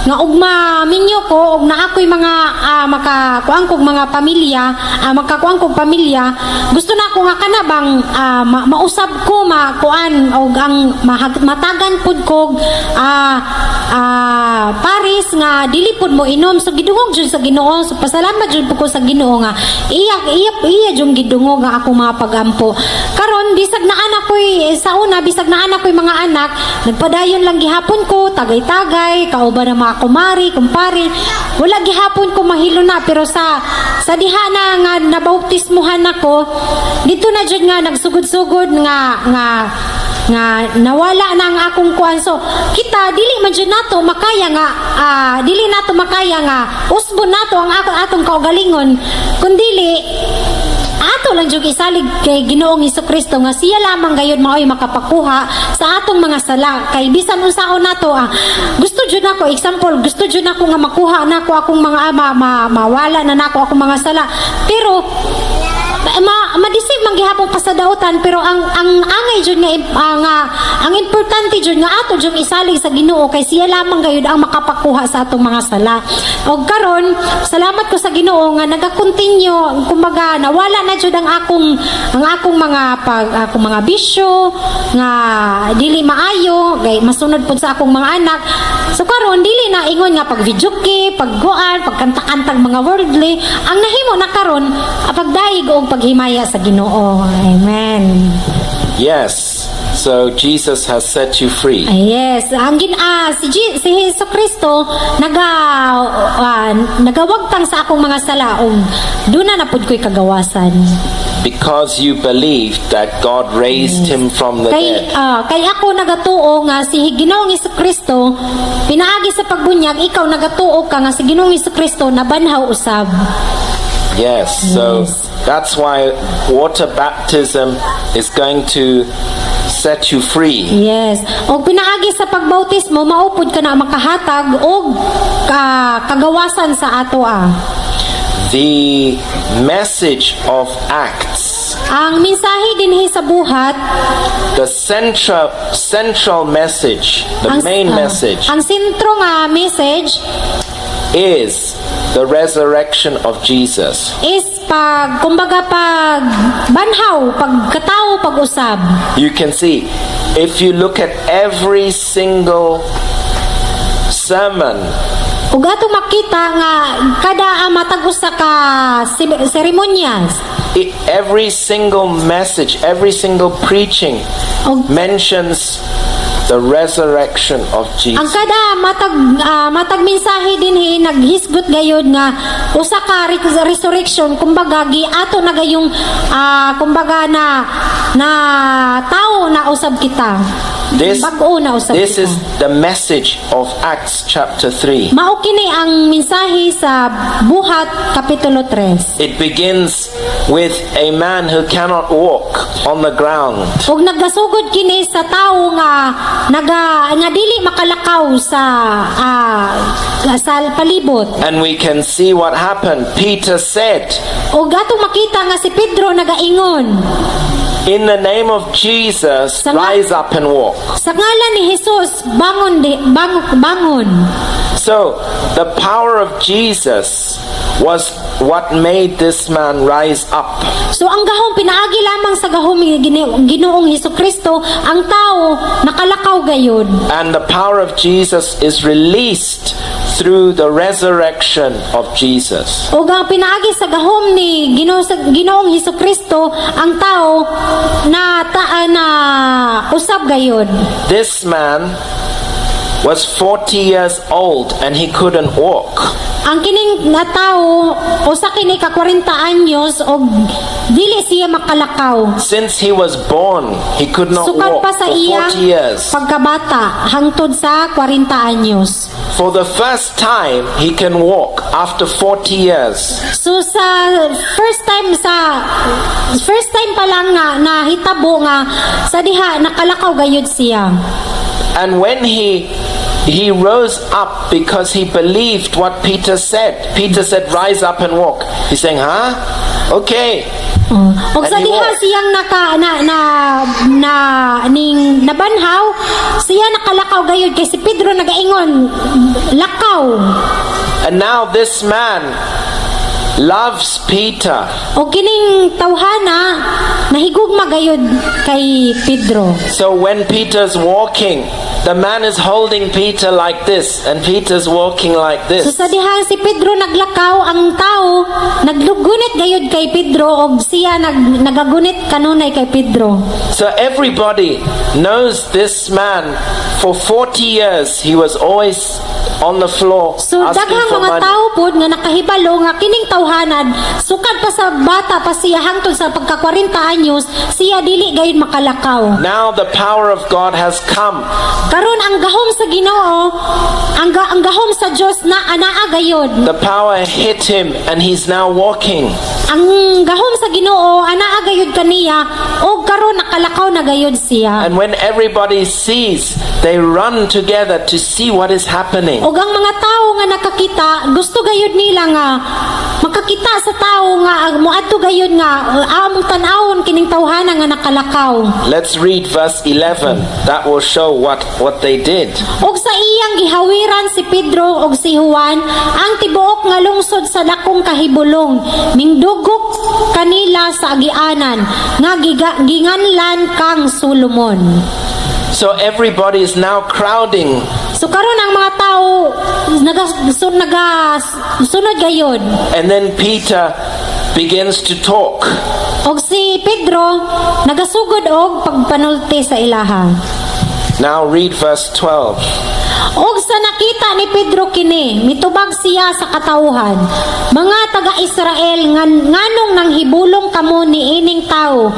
nga ugma minyo ko og naa ko'y mga makakuan kog mga pamilya, makakuan kog pamilya, gusto na ako nga kana bang mausab ko makuan og ang matagan pud kog pares nga dili pud mo inom. So gidungog jud sa Ginoo. So pasalamat jud pud ko sa Ginoo nga iya iya iya jud gidungog nga akong mga pagampo. Karon bisag naa na ko'y sa una, bisag naa na ko'y mga anak, nagpadayon lang gihapon ko tagay-tagay kauban ng mga kumari, kumpare. Wala gihapon ko mahilo na, pero sa diha na nga nabautismuhan nako, dito na jud nga nagsugod-sugod nga nga nga nawala na ang akong kuan. So kita dili man jud nato makaya nga dili nato makaya nga usbon nato ang atong kaugalingon, kundili ato lang jud isalig kay Ginoong Kristo nga siya lamang gayud maoy makapakuha sa atong mga sala. Kay bisan unsaon nato, gusto jud nako, example, gusto jud nako nga makuha nako akong mga mawala na nako akong mga sala, pero ma-deceive man gihapon ka sa dautan. Pero ang angay jud nga nga ang importante jud nga ato jud isalig sa Ginoo kay siya lamang gayud ang makapakuha sa atong mga sala. Og karon, salamat ko sa Ginoo nga nagakontinue, kumbaga nawala na jud ang akong mga pag akong mga bisyo nga dili maayo kay masunod pud sa akong mga anak. So karon dili na ingon nga pag videoke, pagguan, pagkanta-kantag mga worldly. Ang nahimo na karon, pagdayeg og paghimaya sa Ginoo. Amen. Yes. So Jesus has set you free. Ay, yes, ang gin ah, si G, si Hesus Kristo nagawagtang sa akong mga sala ug duna na pud ko'y kagawasan. Because you believed that God raised him from the Kay dead. Kay ako nagatuo nga si Ginoong Kristo pinaagi sa pagbunyag, ikaw nagatuo ka nga si Ginoong Kristo nabanhaw usab. Yes. So that's why water baptism is going to set you free. Yes. Og pinaagi sa pagbautismo, mao pud ka na makahatag og kagawasan sa ato ah. The message of Acts, Ang mensahe dinhi sa Buhat, the central message, the ang main message ang sentro nga message is the resurrection of Jesus. Is pag kumbaga pag banhaw, pagkatao, pag-usab. You can see, if you look at every single sermon, Ug ato makita nga kada matag usa ka seremonyas every single message, every single preaching og mentions the resurrection of ang Jesus. Kada matag mensahe dinhi naghisgot gayud nga usa ka resurrection, kumbaga giato na gayong kumbaga na na tao na usab kita. This, Bag-o na usab this kita. Is the message of Acts chapter 3. Mao kini ang mensahe sa Buhat kapitulo 3. It begins with a man who cannot walk on the ground. Ug nagasugod kini sa tawo nga naga nga dili makalakaw sa palibot. And we can see what happened. Peter said, Ug atong makita nga si Pedro nagaingon, "In the name of Jesus, rise up and walk." "Sa ngalan ni Jesus, bangon di, bangon." So, the power of Jesus was what made this man rise up. So ang gahom, pinaagi lamang sa gahom ni Ginoong Hesukristo, ang tao nakalakaw gayud. And the power of Jesus is released through the resurrection of Jesus. Ug ang pinaagi sa gahom ni Ginoong Hesukristo, ang tao na usab gayud. This man was 40 years old and he couldn't walk. Ang kining na tao usa kini ka 40 anyos og dili siya makalakaw. Since he was born, he could not Sukad walk pa sa for iyang 40 years. Pagkabata hangtod sa 40 anyos. For the first time, he can walk after 40 years. So sa first time pa lang nga nahitabo nga sa diha nakalakaw gayud siya. And when he rose up because he believed what Peter said. Peter said, "Rise up and walk." He's saying, "Huh? Okay." Oh. Og sa And he diha walked. Siyang naka na na na ning nabanhaw siya, nakalakaw gayud kay si Pedro nagaingon, "Lakaw." And now this man loves Peter. Og kining tawhana nahigugma gayud kay Pedro. So when Peter's walking, the man is holding Peter like this, and Peter's walking like So this. Sa diha si Pedro naglakaw, ang tao naglugunit gayud kay Pedro og siya nagagunit kanunay kay Pedro. So everybody knows this man. For 40 years, he was always on the floor So asking daghang for mga money. Tao pod nga nakahibalo nga kining tawhanan sukad pa sa bata pa siya hangtod sa pagka 40 anyos. anyos siya dili gayud makalakaw. Now the power of God has come. Karon ang gahom sa Ginoo, ang gahom sa Dios na anaa gayud. The power hit him and he's now walking. Ang gahom sa Ginoo anaa gayud kaniya og karon nakalakaw na gayud siya. And when everybody sees, they run together to see what is happening. Og ang mga tao nga nakakita, gusto gayud nila nga makakita sa tao nga ang moadto gayud nga among tan-awon kining tawhana nga nakalakaw. Let's read verse 11. That will show what they did. Og sa iyang gihawiran si Pedro og si Juan ang tibuok nga lungsod sa dakong kahibulong, mingdugok kanila sa agianan nga ginganlan kang Solomon. So everybody is now crowding. So karon ang mga tao naga sunod gayud. And then Peter begins to talk. Og si Pedro nagasugod og pagpanulti sa ilaha. Now read verse 12. Og sa nakita ni Pedro kini, mitubag siya sa katawhan: "Mga taga-Israel, nganong nanghibulong kamo ni ining tao?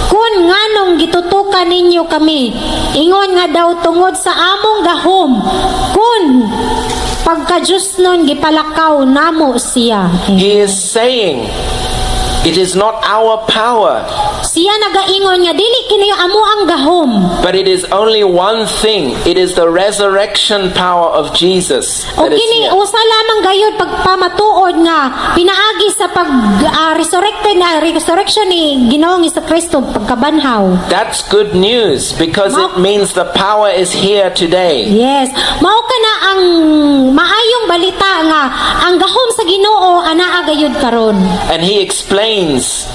Kun nganong gitutukan ninyo kami, ingon nga daw tungod sa among gahom, kun pagkajusnon gipalakaw namo siya." He is saying, "It is not our power, Siya nagaingon nga dili kini amo ang gahom. But it is only one thing. It is the resurrection power of Jesus O that is kini here." usa lamang gayud pagpamatuod nga pinaagi sa pag resurrected na resurrection ni Ginoong Kristo, pagkabanhaw. That's good news because it means the power is here today. Yes. Mao kana ang maayong balita nga ang gahom sa Ginoo anaa gayud karon. And he explains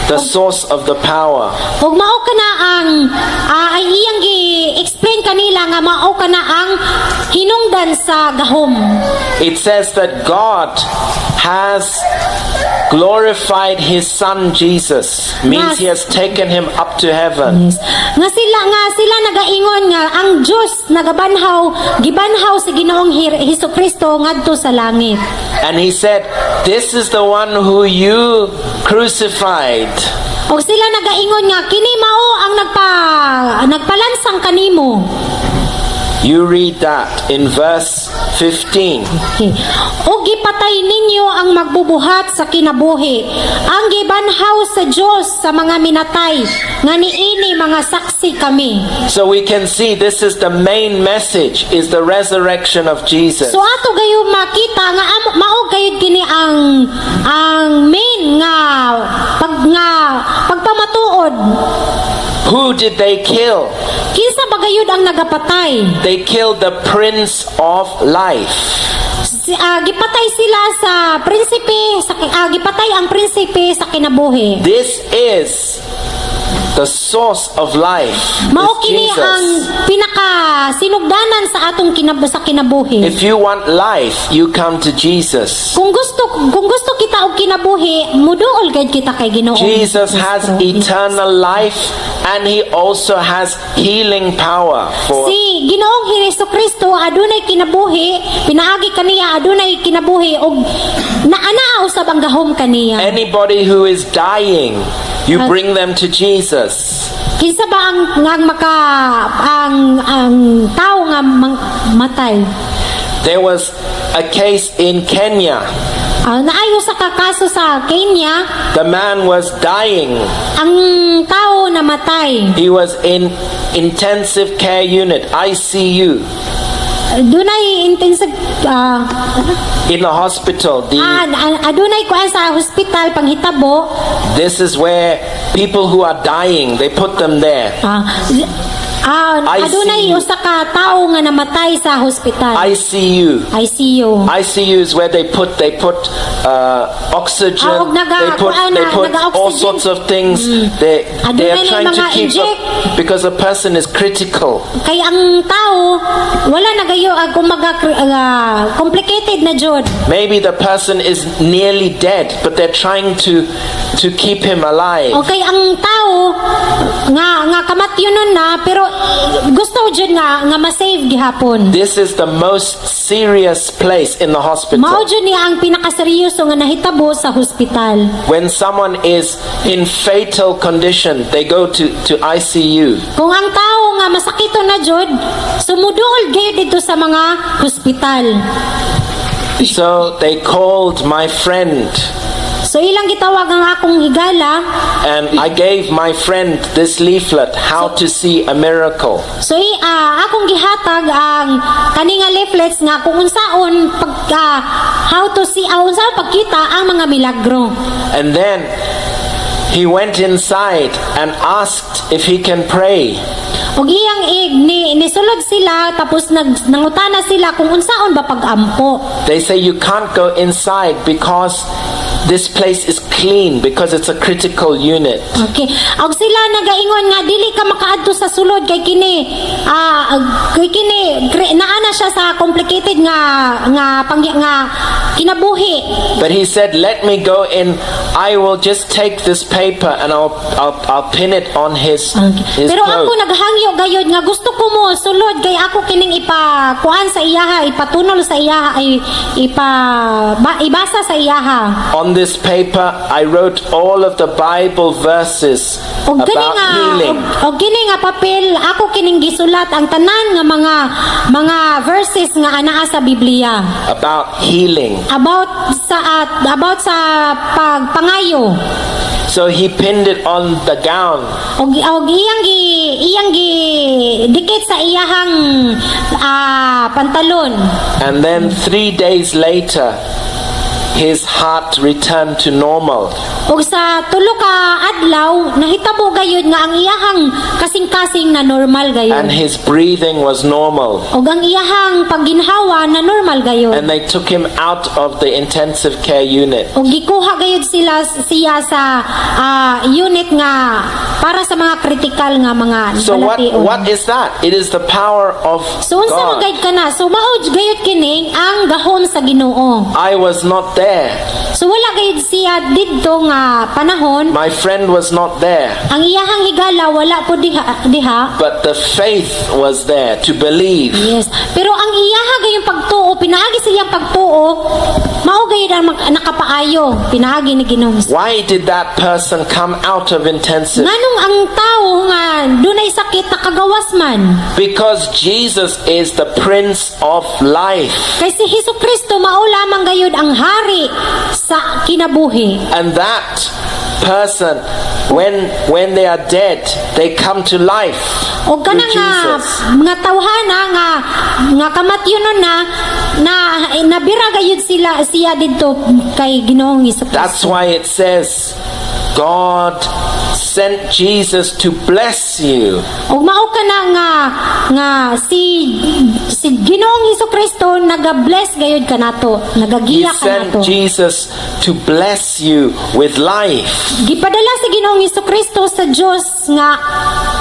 the source of the power. Ug mao kana ang ay iyang gi-explain kanila nga mao kana ang hinungdan sa gahom. It says that God has glorified his son Jesus, means he has taken him up to heaven. Yes. Nga sila nagaingon nga ang Dios nagabanhaw, gibanhaw si Ginoong Hesus Kristo ngadto sa langit. And he said, "This is the one who you crucified." Og sila nagaingon nga kini mao ang nagpalansang kanimo. You read that in verse 15. Okay. O gipatay ninyo ang magbubuhat sa kinabuhi, ang gibanhaw sa Dios sa mga minatay, nga niini mga saksi kami. So we can see this is the main message, is the resurrection of Jesus. So ato gayud makita nga mao gayud kini ang main nga pagpamatuod. Who did they kill? Kinsa ba gayud ang nagapatay? They killed the Prince of Life. Gipatay sila sa prinsipe sa gipatay ang prinsipe sa kinabuhi. This is the source of life, Mao is kini ang Jesus. Pinaka sinugdanan sa atong sa kinabuhi. If you want life, you come to Jesus. Kung gusto kita og kinabuhi, muduol gayud kita kay Ginoo. Jesus has Kristo. Eternal life and he also has healing power for Si Ginoong Hesus Kristo adunay kinabuhi, pinaagi kaniya adunay kinabuhi og naanaa usab ang gahom kaniya. Anybody who is dying. You bring them to Jesus. Kinsa ba ang maka ang tao nga matay? There was a case in Kenya. Naayo sa kakaso sa Kenya, The man was dying. Ang tao namatay. He was in intensive care unit, ICU, Dunay intensive in the hospital. Adunay kuan sa hospital panghitabo. This is where people who are dying, they put them there. Ah, adunay ICU. Usa ka tawo nga namatay sa hospital. ICU. ICU. ICU is where they put oxygen. Ah, og They put naga-oxygen. All sorts of things. They are Adunay na trying to mga keep inject. Up because a person is critical. Kay ang tao wala na gayo kumbaga complicated na jud. Maybe the person is nearly dead, but they're trying to to keep him alive. Okay, ang tao nga kamatyonon na pero gusto jud nga ma-save gihapon. This is the most serious place in the hospital. Mao jud ni ang pinakaseryoso nga nahitabo sa hospital. When someone is in fatal condition, they go to ICU. Kung ang tao nga masakito na jud, sumuduol gayud dito sa mga hospital. So they called my friend, So ilang gitawag ang akong higala. And I gave my friend this leaflet, "How to See a Miracle." So akong gihatag ang kani nga leaflets nga kung unsaon pagka how to see, unsaon pagkita ang mga milagro. And then he went inside and asked if he can pray. Ug iyang ig ni nisulod sila tapos nag nangutana sila kung unsaon ba pagampo. They say you can't go inside because this place is clean, because it's a critical unit. Okay. Og sila nagaingon nga dili ka makaadto sa sulod kay kini kay kini naa na siya sa complicated nga pang nga kinabuhi. But he said, "Let me go in. I will just take this paper and I'll pin it on his Pero ako clothes." naghangyo gayud nga gusto ko mo sulod kay ako kining ipa kuan sa iyaha, ipatunol sa iyaha ay ipa ba, ibasa sa iyaha. On this paper, I wrote all of the Bible verses Og kini about nga healing. og kini nga papel ako kining gisulat ang tanan nga mga verses nga anaa sa Biblia About healing. About sa pagpangayo. So he pinned it on the gown. Og iyang gi dikit sa iyahang pantalon. And then 3 days later, his heart returned to normal. Ug sa tulo ka adlaw nahitabo gayud nga ang iyahang kasing-kasing na normal gayud. And his breathing was normal. Ug ang iyahang pagginhawa na normal gayud. And they took him out of the intensive care unit. Ug gikuha gayud sila siya sa unit nga para sa mga critical nga mga So what, balation. what is that? It is the power of So unsa man God. gayud kana? So mao gayud kining ang gahom sa Ginoo. I was not there. So wala gayud siya didto nga panahon. My friend was not there. Ang iyahang higala wala po diha. But the faith was there to believe. Yes. Pero ang iyaha gayong pagtuo, pinaagi sa iyang pagtuo, mao gayud ang nakapaayo, pinaagi ni Ginoong. Why did that person come out of intensive? Nganong ang tao nga dunay sakit nakagawas man? Because Jesus is the Prince of Life. Kay si Hesus Kristo mao lamang gayud ang hari sa kinabuhi. And that person, when they are dead, they come to life O through kanang nga Jesus. Mga tawhana nga kamatyonon na na nabira gayud sila siya didto kay Ginoong Hesus. That's why it says, God sent Jesus to bless you. Ug mao kana nga si Ginoong Hesus Kristo naga-bless gayud kanato, He nagagiya sent kanato. Jesus to bless you with life. Gipadala sa Ginoong Hesus Kristo sa Dios nga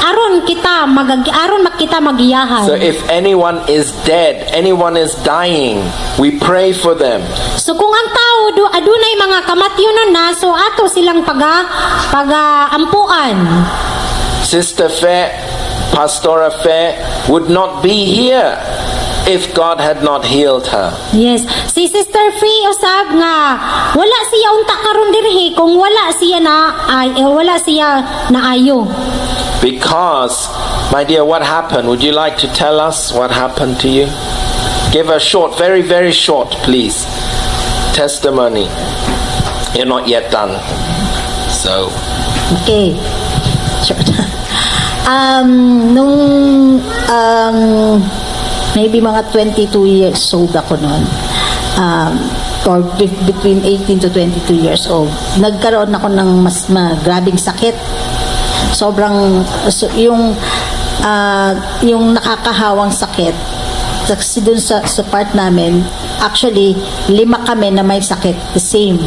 aron makita magiyahan. So if anyone is dead, anyone is dying, we pray for them. So kung ang tao adunay mga kamatyonon na, so ato silang paga ampuan. Sister Fair, Pastora Fair would not be here if God had not healed her. Yes. Si Sister Free usab nga wala siya unta karon dirhi kung wala siya na ay, eh, wala siya naayo. Because, my dear, what happened? Would you like to tell us what happened to you? Give a short, very, very short, please, testimony. You're not yet done. So, Okay. Short. Nung maybe mga 22 years old ako noon, or between 18 to 22 years old, nagkaroon ako ng mas grabing sakit. Sobrang, so, yung nakakahawang sakit. Kasi dun sa part namin, actually, lima kami na may sakit, the same.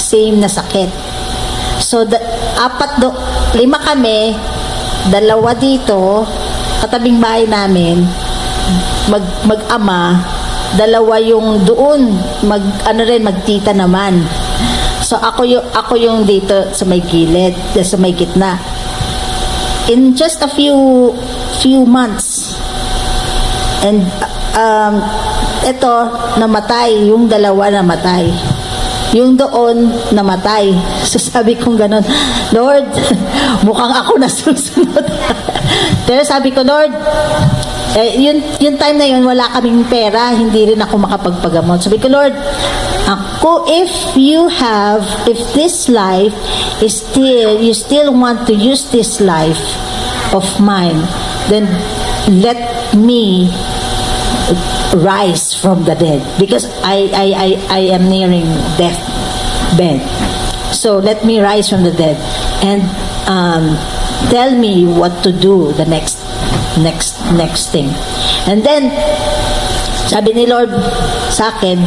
Same na sakit. So, apat do, lima kami, dalawa dito, katabing bahay namin, mag-ama, dalawa yung doon, mag, ano rin, magtita naman. So ako yung dito sa may gilid, sa may gitna. In just a few few months, and ito, namatay, yung dalawa namatay. Yung doon, namatay. So sabi kong ganun, "Lord, mukhang ako na susunod." Pero sabi ko, "Lord," eh, yung time na yun, wala kaming pera, hindi rin ako makapagpagamot. Sabi ko, "Lord, ako, if this life is still, you still want to use this life of mine, then let me rise from the dead because I am nearing death bed. So let me rise from the dead and tell me what to do the next thing." And then sabi ni Lord sa akin,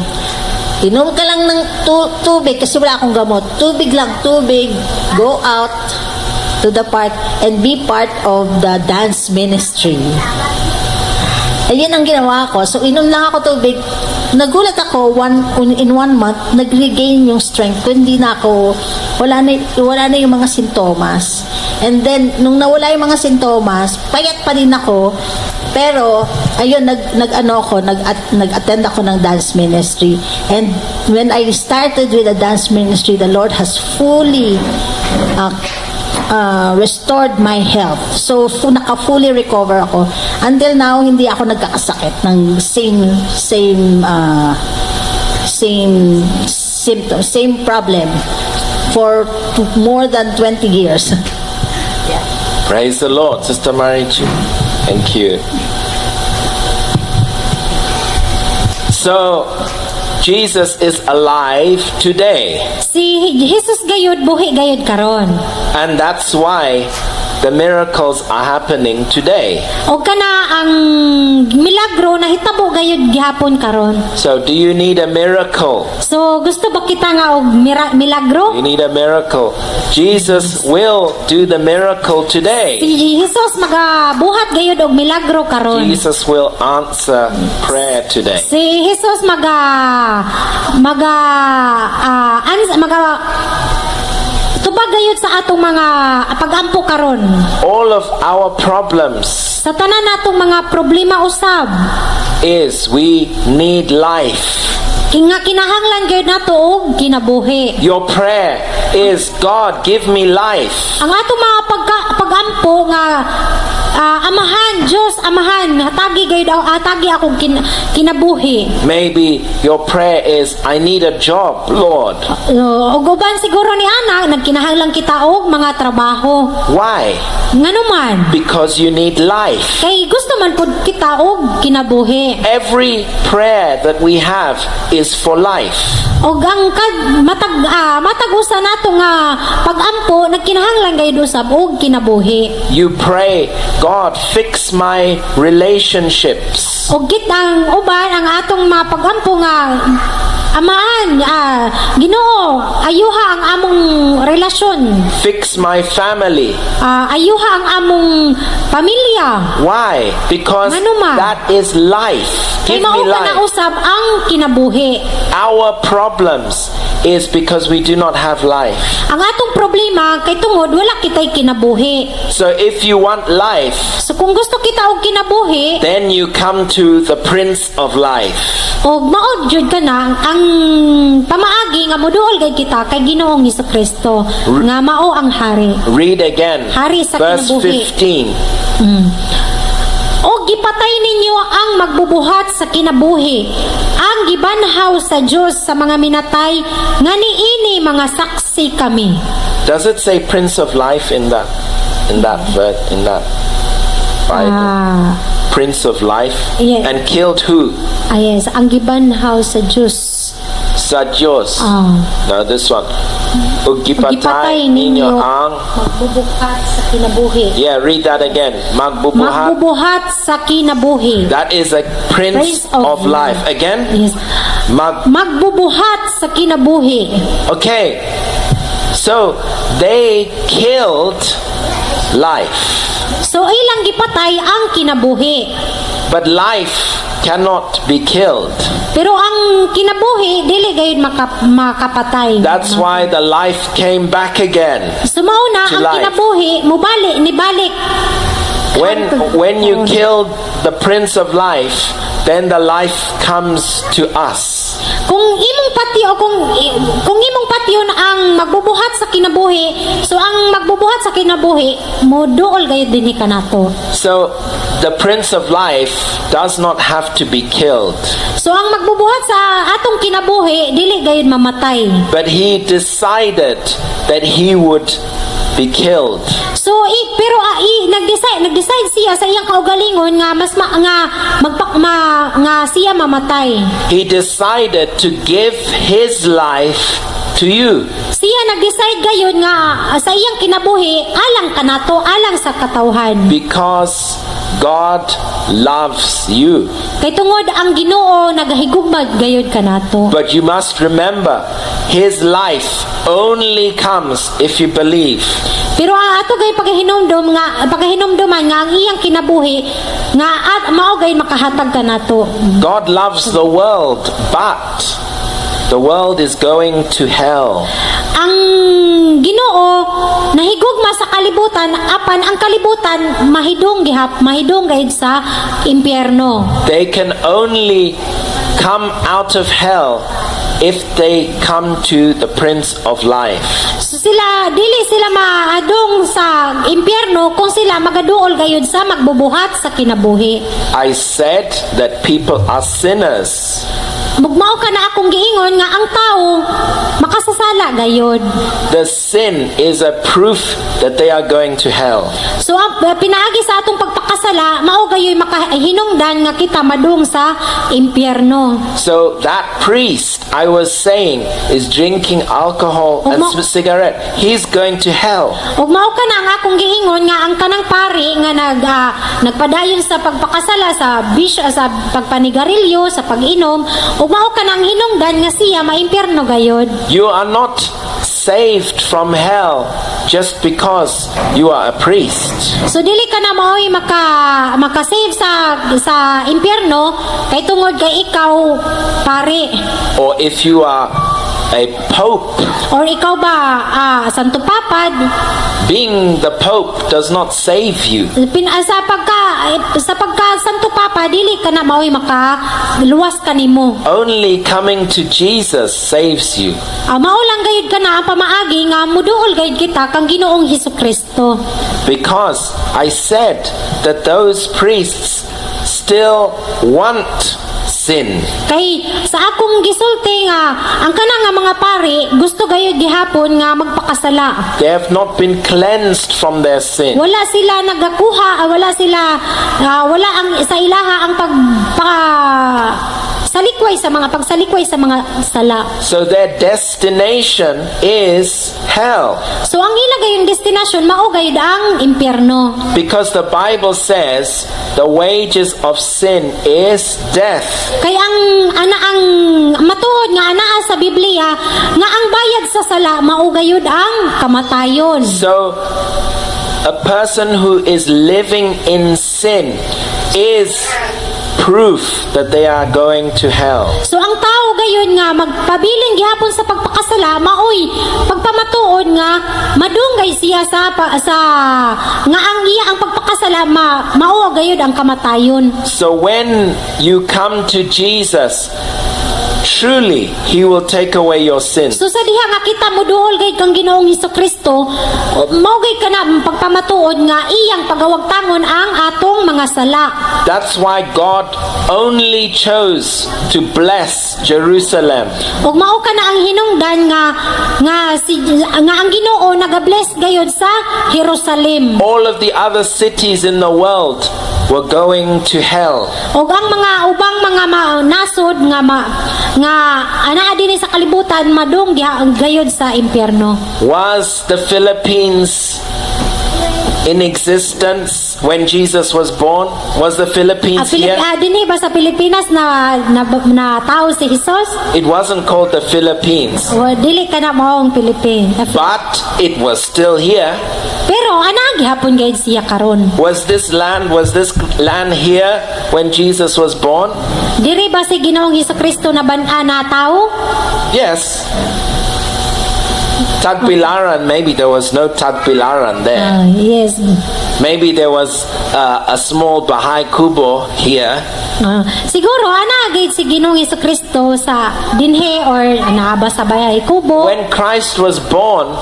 "Inom ka lang ng tubig kasi wala akong gamot. Tubig lang, tubig. Go out to the park and be part of the dance ministry." Ayun ang ginawa ko. So, inom lang ako tubig. Nagulat ako, in one month, nag-regain yung strength ko. Hindi na ako, wala na yung mga sintomas. And then, nung nawala yung mga sintomas, payat pa rin ako. Pero, ayun, nag ano ako, nag-attend ako ng dance ministry. And when I started with the dance ministry, the Lord has fully restored my health. So, naka-fully recover ako. Until now, hindi ako nagkakasakit ng same symptom, same problem for more than 20 years. Praise the Lord, Sister Marichu. Thank you. So, Jesus is alive today. Si Jesus gayud buhi gayud karon. And that's why the miracles are happening today. O kana ang milagro nahitabo gayud gihapon karon. So, do you need a miracle? So gusto ba kita nga og milagro? You need a miracle. Jesus will do the miracle today. Si Jesus magabuhat gayud og milagro karon. Jesus will answer prayer today. Si Jesus maga tubag gayud sa atong mga pagampo karon. All of our problems Sa tanan natong mga problema usab is we need life. Nga kinahanglan gayud nato og kinabuhi. Your prayer is, "God, give me life." Ang atong mga pagampo nga "Amahan, Dios, Amahan, hatagi gayud hatagi akong kinabuhi." Maybe your prayer is, "I need a job, Lord." Ug uban siguro ni ana nagkinahanglan kita og mga trabaho. Why? Ngano man? Because you need life. Kay gusto man pud kita og kinabuhi. Every prayer that we have is for life. Og ang kad matag usa nato nga pagampo nagkinahanglan gayud usab og kinabuhi. You pray, "God, fix my relationships." Og kit ang uban ang atong mga pagampo nga "Amaan, Ginoo, ayuha ang among relasyon." "Fix my family." "Ayuha ang among pamilya." Why? Because Ngano man? That is life. Kay Give mao me ka na life. Usab ang kinabuhi. Our problems is because we do not have life. Ang atong problema kay tungod wala kitay kinabuhi. So if you want life, So kung gusto kita og kinabuhi, then you come to the Prince of Life. Og mao jud ka na ang pamaagi nga moduol kay kita kay Ginoong Kristo nga mao ang hari. Read again. Hari sa Verse kinabuhi. 15. O gipatay ninyo ang magbubuhat sa kinabuhi, ang gibanhaw sa Dios sa mga minatay, nga niini mga saksi kami. Does it say Prince of Life in that verse, in that Bible? Ah, Prince of Life? Yeah. And killed who? Ah, yes, ang gibanhaw sa Dios. Sa Diyos. Ah. No, this one. Ug Gipatay gipatay ninyo ninyo ang magbubuhat sa kinabuhi. Yeah, read that again. Magbubuhat. Magbubuhat sa kinabuhi. That is a prince Prince of of life. Again? Yes. Magbubuhat sa kinabuhi. Okay. So they killed life. So ilang gipatay ang kinabuhi. But life cannot be killed. Pero ang kinabuhi dili gayud makapatay. That's why the life came back again. So mao na to ang life. Kinabuhi mubalik nibalik. When you kill the Prince of Life, then the life comes to us. Kung imong pati o kung imong patyon ang magbubuhat sa kinabuhi, so ang magbubuhat sa kinabuhi moduol gayud dinhi kanato. So the Prince of Life does not have to be killed, So ang magbubuhat sa atong kinabuhi dili gayud mamatay. But he decided that he would be killed. So pero nag-decide siya sa iyang kaugalingon nga mas ma, nga magpak ma, nga siya mamatay. He decided to give his life to you. Siya nag-decide gayud nga sa iyang kinabuhi alang kanato, alang sa katawhan. Because God loves you. Kay tungod ang Ginoo nagahigugma gayud kanato. But you must remember, his life only comes if you believe. Pero ang ato gay pagahinumduman nga ang iyang kinabuhi nga at mao gay makahatag kanato. God loves the world, but the world is going to hell. Ang Ginoo nahigugma sa kalibutan, apan ang kalibutan mahidung gayud sa impyerno. They can only come out of hell if they come to the Prince of Life. So sila dili sila maadong sa impyerno kung sila magaduol gayud sa magbubuhat sa kinabuhi. I said that people are sinners. Mugmao kana akong giingon nga ang tao makasasala gayud. The sin is a proof that they are going to hell. So ang pinaagi sa atong pagpakasala mao gayoy makahinungdan nga kita madung sa impyerno. So that priest I was saying is drinking alcohol and cigarette. He's going to hell. Ug mao kana ang akong giingon nga ang kanang pari nga nagpadayon sa pagpakasala, sa bisyo, sa pagpanigarilyo, sa pag-inom, ug mao kanang hinungdan nga siya maimpyerno gayud. You are not saved from hell just because you are a priest. So dili ka na maoy maka-save sa impyerno kay tungod kay ikaw pari Or if you are a pope. Or ikaw ba Santo Papa. Being the pope does not save you. Sa pagka Santo Papa dili ka na maoy maka luwas kanimo. Only coming to Jesus saves you. Mao lang gayud kana ang pamaagi nga muduol gayud kita kang Ginoong Hesukristo. Because I said that those priests still want sin. Kay sa akong gisulti nga ang kana nga mga pari gusto gayud gihapon nga magpakasala. They have not been cleansed from their sin. Wala sila nagakuha, wala sila wala ang sa ilaha ang pag pa, salikway sa mga pagsalikway sa mga sala. So their destination is hell. So ang ila gayong destinasyon mao gayud ang impyerno. Because the Bible says the wages of sin is death. Kay ang ana ang matuod nga anaa sa Biblia nga ang bayad sa sala mao gayud ang kamatayon. So a person who is living in sin is proof that they are going to hell. So ang tao gayon nga magpabilin gihapon sa pagpakasala maoy pagpamatuod nga madunggay siya sa nga ang iya ang pagpakasala mao gayud ang kamatayon. So when you come to Jesus, truly he will take away your sins. So sa diha nga kita moduol gayud kang Ginoong Hesukristo, mao gayud kana ang pagpamatuod nga iyang pagawagtangon ang atong mga sala. That's why God only chose to bless Jerusalem. Ug mao kana ang hinungdan nga nga si nga ang Ginoo naga-bless gayud sa Jerusalem. All of the other cities in the world were going to hell. Ug ang mga ubang mga nasod nga anaa dinhi sa kalibutan madung gayud sa impyerno. Was the Philippines in existence when Jesus was born? Was the Philippines here? Dinhi ba sa Pilipinas na tao si Jesus? It wasn't called the Philippines, O dili kana mao ang Philippines. But it was still here. Pero ana gihapon gayud siya karon. Was this land here when Jesus was born? Diri ba si Ginoong Kristo na ban na tao? Yes. Tagbilaran, maybe there was no Tagbilaran there. Ah, yes. Maybe there was a small Bahay Kubo here. Siguro ana gayud si Ginoong Kristo sa dinhi or naa ba sa Bahay Kubo. When Christ was born,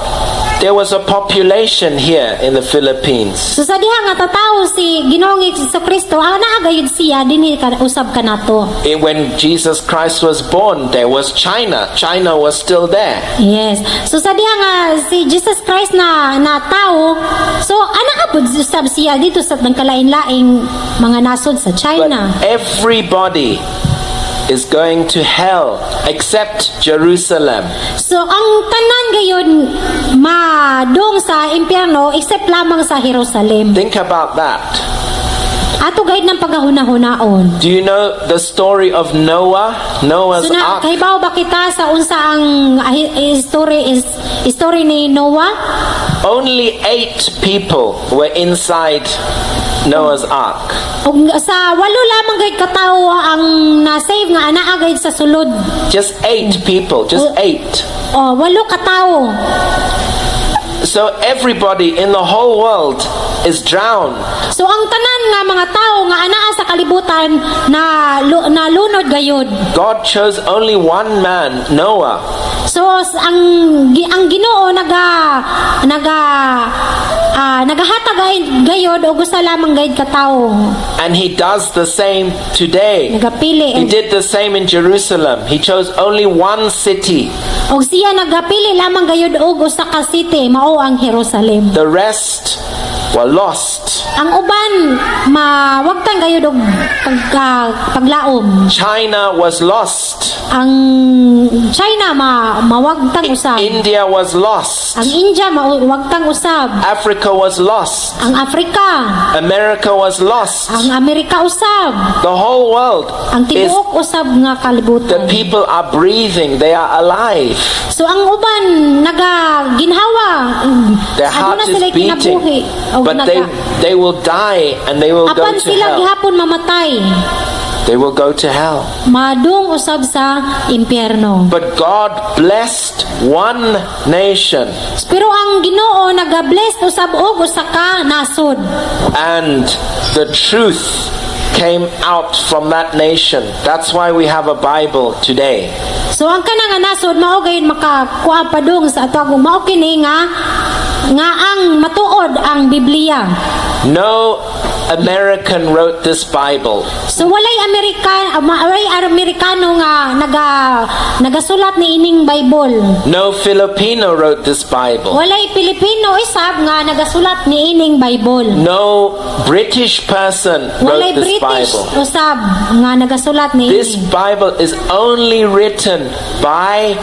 there was a population here in the Philippines. So sa diha nga tatawo si Ginoong Kristo, ana gayud siya dinhi ka usab kanato. When Jesus Christ was born, there was China. China was still there. Yes. So sa diha nga si Jesus Christ na tao, so ana pud usab siya dito sa nagkalain-laing mga nasod sa But China. Everybody is going to hell except Jerusalem. So ang tanan gayon madung sa impyerno except lamang sa Jerusalem. Think about that. Ato gayud ng pagahuna-hunaon. Do you know the story of Noah? Noah's So na Ark? Kahibaw ba kita sa unsa ang story is story ni Noah? Only eight people were inside Noah's Ark. Ug sa walo lamang gayud katawo ang na-save nga anaa gayud sa sulod. Just eight people, just eight. Oh, walo katawo. So everybody in the whole world is drowned. So ang tanan nga mga tao nga anaa sa kalibutan na lunod gayud. God chose only one man, Noah. So ang Ginoo naga naga nagahatag gayud og usa lamang gayud ka tawo. And he does the same today. Nagapili. He did the same in Jerusalem. He chose only one city. Og siya nagapili lamang gayud og usa ka city, mao ang Jerusalem. The rest were lost. Ang uban mawagtang gayud og paglaom. China was lost. Ang China mawagtang usab. India was lost. Ang India mawagtang usab. Africa was lost. Ang Africa, America was lost. Ang Amerika usab. The whole world Ang is tibuok usab nga the kalibutan. People are breathing, they are alive. So ang uban naga ginhawa. Their heart Aduna is sila beating. Kinabuhi. Og But they they will die and they will go apan to sila hell. Gihapon mamatay. They will go to hell. Madung usab sa impyerno. But God blessed one nation Pero ang Ginoo naga-bless usab og usa ka nasod. And the truth came out from that nation. That's why we have a Bible today. So ang kana nga nasod mao gayud makakuha padung sa ato, mao kini nga ang matuod ang Biblia. No American wrote this Bible. So walay Amerikano nga nagasulat ni ining Bible. No Filipino wrote this Bible. Walay Pilipino isab nga nagasulat ni ining Bible. No British person Walay wrote this British Bible. Usab nga nagasulat ni This ini. Bible is only written by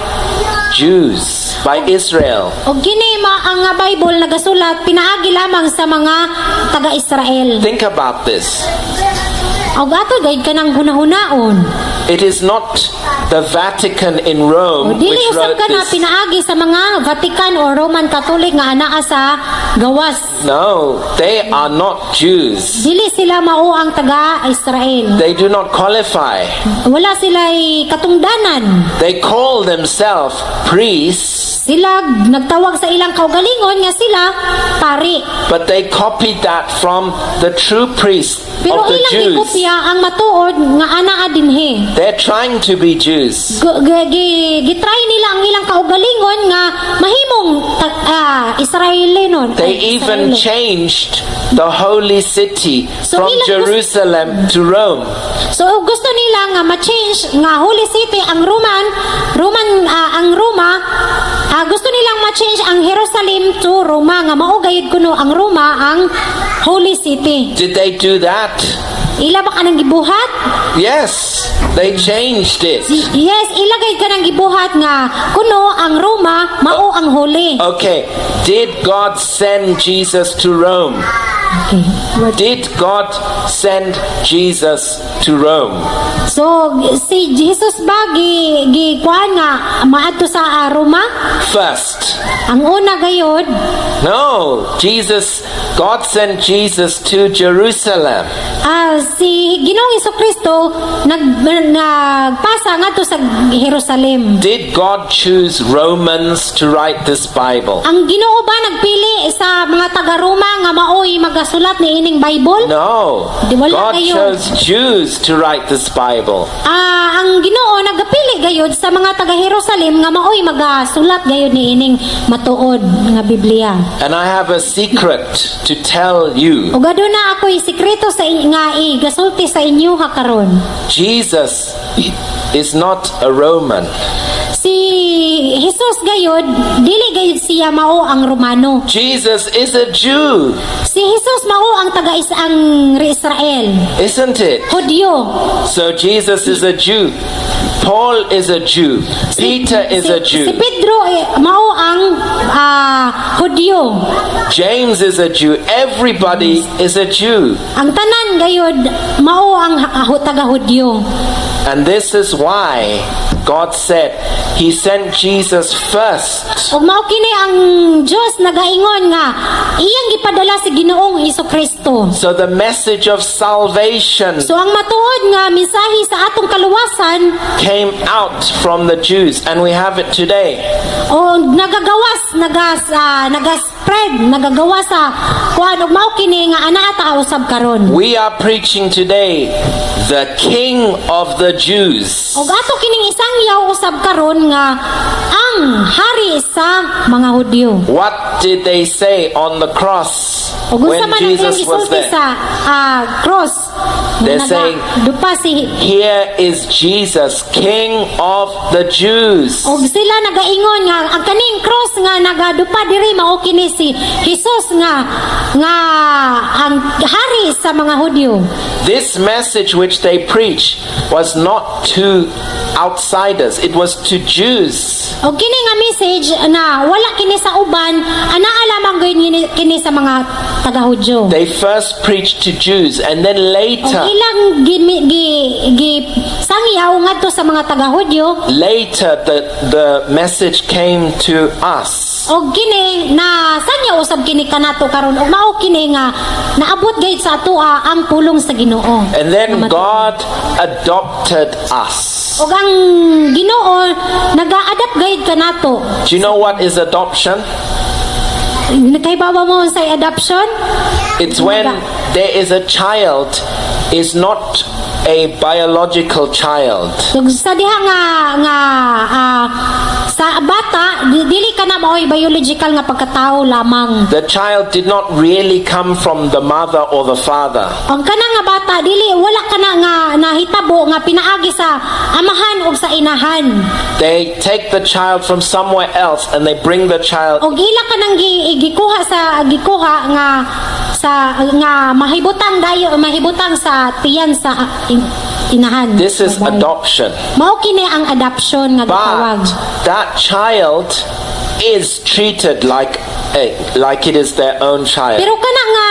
Jews, by Israel. Og kini ang nga Bible nagasulat pinaagi lamang sa mga taga-Israel. Think about this. Og ato gayud kanang hunahunaon. It is not the Vatican in O Rome dili which usab wrote kana this. pinaagi sa mga Vatican or Roman Catholic nga anaa sa gawas. No, they are not Jews. Dili sila mao ang taga-Israel. They do not qualify. Wala sila'y katungdanan. They call themselves priests, Sila nagtawag sa ilang kaugalingon nga sila pari. But they copied that from the true priests Pero of the ilang Jews. gikopya ang matuod nga anaa dinhi. They're trying to be Jews. Gitry nila ang ilang kaugalingon nga mahimong Israelinon. They Ay, even Israeli. Changed the holy city So from Jerusalem to Rome. So gusto nila nga ma-change nga Holy City ang Roman Roman ang Roma, gusto nilang ma-change ang Jerusalem to Roma nga mao gayud kuno ang Roma ang Holy City. Did they do that? Ila ba kanang gibuhat? Yes. They changed it. Yes, ila gyud kanang gibuhat nga kuno ang Roma mao ang holy. Okay, did God send Jesus to Rome? Okay. Did God send Jesus to Rome? So si Jesus ba gi gi kuan nga maadto sa Roma? First. Ang una gayod? No, Jesus, God sent Jesus to Jerusalem. Si Ginoong Kristo nagpasa ngadto sa Jerusalem. Did God choose Romans to write this Bible? Ang Ginoo ba nagpili sa mga taga Roma nga maoy magasulat ni ining Bible? No. Di wala God kayo. Chose Jews to write this Bible. Ang Ginoo nagapili gayod sa mga taga Jerusalem nga maoy magasulat gayod ni ining matuod nga Biblia. And I have a secret to tell you. Ug aduna ako'y sikreto nga igasulti sa inyo ha karon. Jesus is not a Roman. Si Jesus gayod, dili gayod siya mao ang Romano. Jesus is a Jew, Si Jesus mao ang taga ang Israel. Isn't it? Hudyo. So Jesus is a Jew. Paul is a Jew. Peter is a Si Jew. Pedro eh, mao ang Hudyo. James is a Jew. Everybody is a Jew. Ang tanan gayod mao ang taga Hudyo. And this is why God said He sent Jesus first. Ug mao kini ang Dios nagaingon nga iyang gipadala si Ginoong Kristo. So the message of salvation So ang matuod nga mensahe sa atong kaluwasan came out from the Jews, and we have it today. O nagagawas, naga-spread, nagagawas sa kuan ug mao kini nga anaa ta usab karon. We are preaching today the King of the Jews. Ug ato kining isangyaw usab karon nga ang hari sa mga Hudyo. What did they say on the cross Ug when unsa man ang ilang Jesus was gisulti there? sa cross? They're Naga- saying, dupa si "Here is Jesus, King of the Jews." Og sila nagaingon nga ang kaning cross nga nagadupa diri mao kini si Jesus nga ang hari sa mga Hudyo. This message which they preach was not to outsiders, it was to Jews. Og kini nga message na wala kini sa uban, anaa lamang gayud kini sa mga taga-Hudyo. They first preached to Jews and then Og later, ilang gi sangyaw ngadto sa mga taga-Hudyo later the message came to us. Og kini na sangyaw usab kini kanato karon ug mao kini nga naabot gayud sa atoa ang pulong sa Ginoo. And then Nga matuod. God adopted us. Og ang Ginoo naga-adapt gayud kanato. Do you know what is adoption? Kahibaw mo sa adoption? It's when there is a child is not a biological child. Ug sa diha nga sa bata dili ka na maoy biological nga pagkatao lamang. The child did not really come from the mother or the father. Ang kana nga bata dili wala kana nga nahitabo nga pinaagi sa amahan ug sa inahan. They take the child from somewhere else and they bring the child. Og ila kanang gikuha nga sa nga mahibutang dayo mahibutang sa tiyan sa inahan. This is Babae. Adoption. Mao kini ang adoption nga gitawag. But that child is treated like it is their own child. Pero kana nga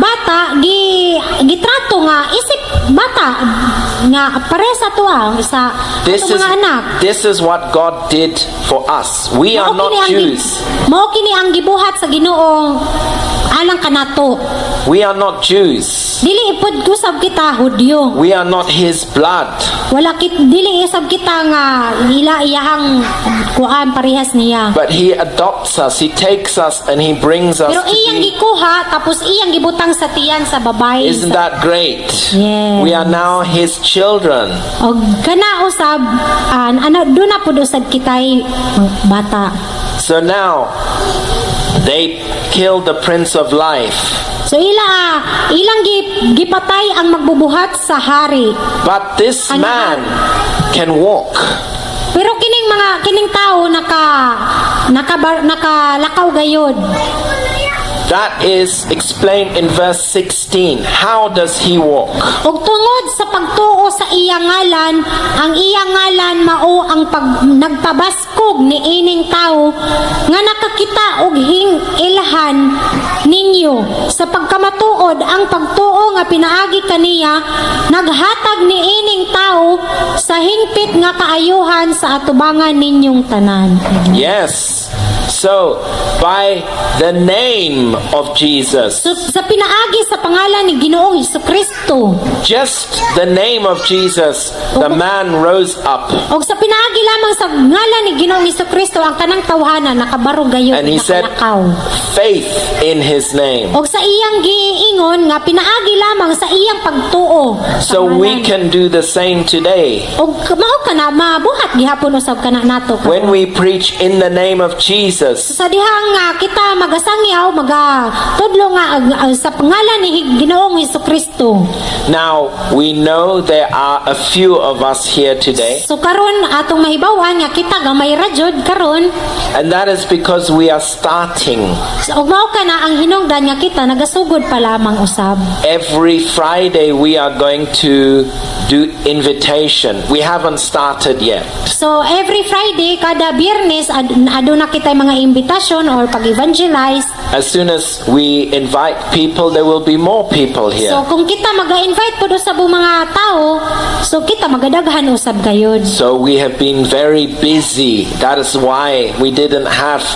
bata gi gitrato nga isip bata nga pare sa tuwa sa This atong is mga anak. This is what God did for us. We are Mao not kini ang Jews. Mao kini ang gibuhat sa Ginoo alang kanato. We are not Jews. Dili ipod usab kita Hudyo. We are not his blood. Wala kit dili usab kita nga ila iyahang kuan parehas niya. But he adopts us. He takes us and he brings us Pero to iyang be. gikuha tapos iyang gibutang sa tiyan sa babae. Isn't that great? Yes. We are now his children. Og kana usab ano duna pud usab kitay bata. So now they killed the Prince of Life. So ilang gipatay ang magbubuhat sa hari. But this Ano? Man can walk. Pero kining mga kining tao naka naka nakalakaw gayod. That is explained in verse 16. How does he walk? Ug tungod sa pagtuo sa iyang ngalan, ang iyang ngalan mao ang nagpabaskog ni ining tawo nga nakakita og hing-ilhan ninyo. Sa pagkamatuod, ang pagtuo nga pinaagi kaniya naghatag ni ining tawo sa hingpit nga kaayuhan sa atubangan ninyong tanan. Yes. So, by the name of Jesus, So, sa pinaagi sa pangalan ni Ginoong Hesukristo, just the name of Jesus, the man rose up. Og sa pinaagi lamang sa ngalan ni Ginoong Hesukristo, ang kanang tawhana nakabarog gayon, And he said, nakalakaw. Faith in his name. Og sa iyang giingon nga pinaagi lamang sa iyang pagtuo sa So we ngalan. Can do the same today. Og mao kana mabuhat gihapon usab kana nato karon. When we preach in the name of Jesus, Sa dihang nga kita magasangyaw, maga tudlo nga sa pangalan ni Ginoong Hesukristo. Now we know there are a few of us here today, So karon atong mahibaw-an nga kita gamay ra jud karon. And that is because we are starting. So, ug mao kana ang hinungdan nga kita nagasugod pa lamang usab. Every Friday we are going to do invitation. We haven't started yet. So every Friday, kada Biyernes, aduna kita mga imbitasyon or pag-evangelize. As soon as we invite people, there will be more people here. So kung kita maga-invite pud usab og mga tao, so kita magadaghan usab gayud. So we have been very busy. That is why we didn't have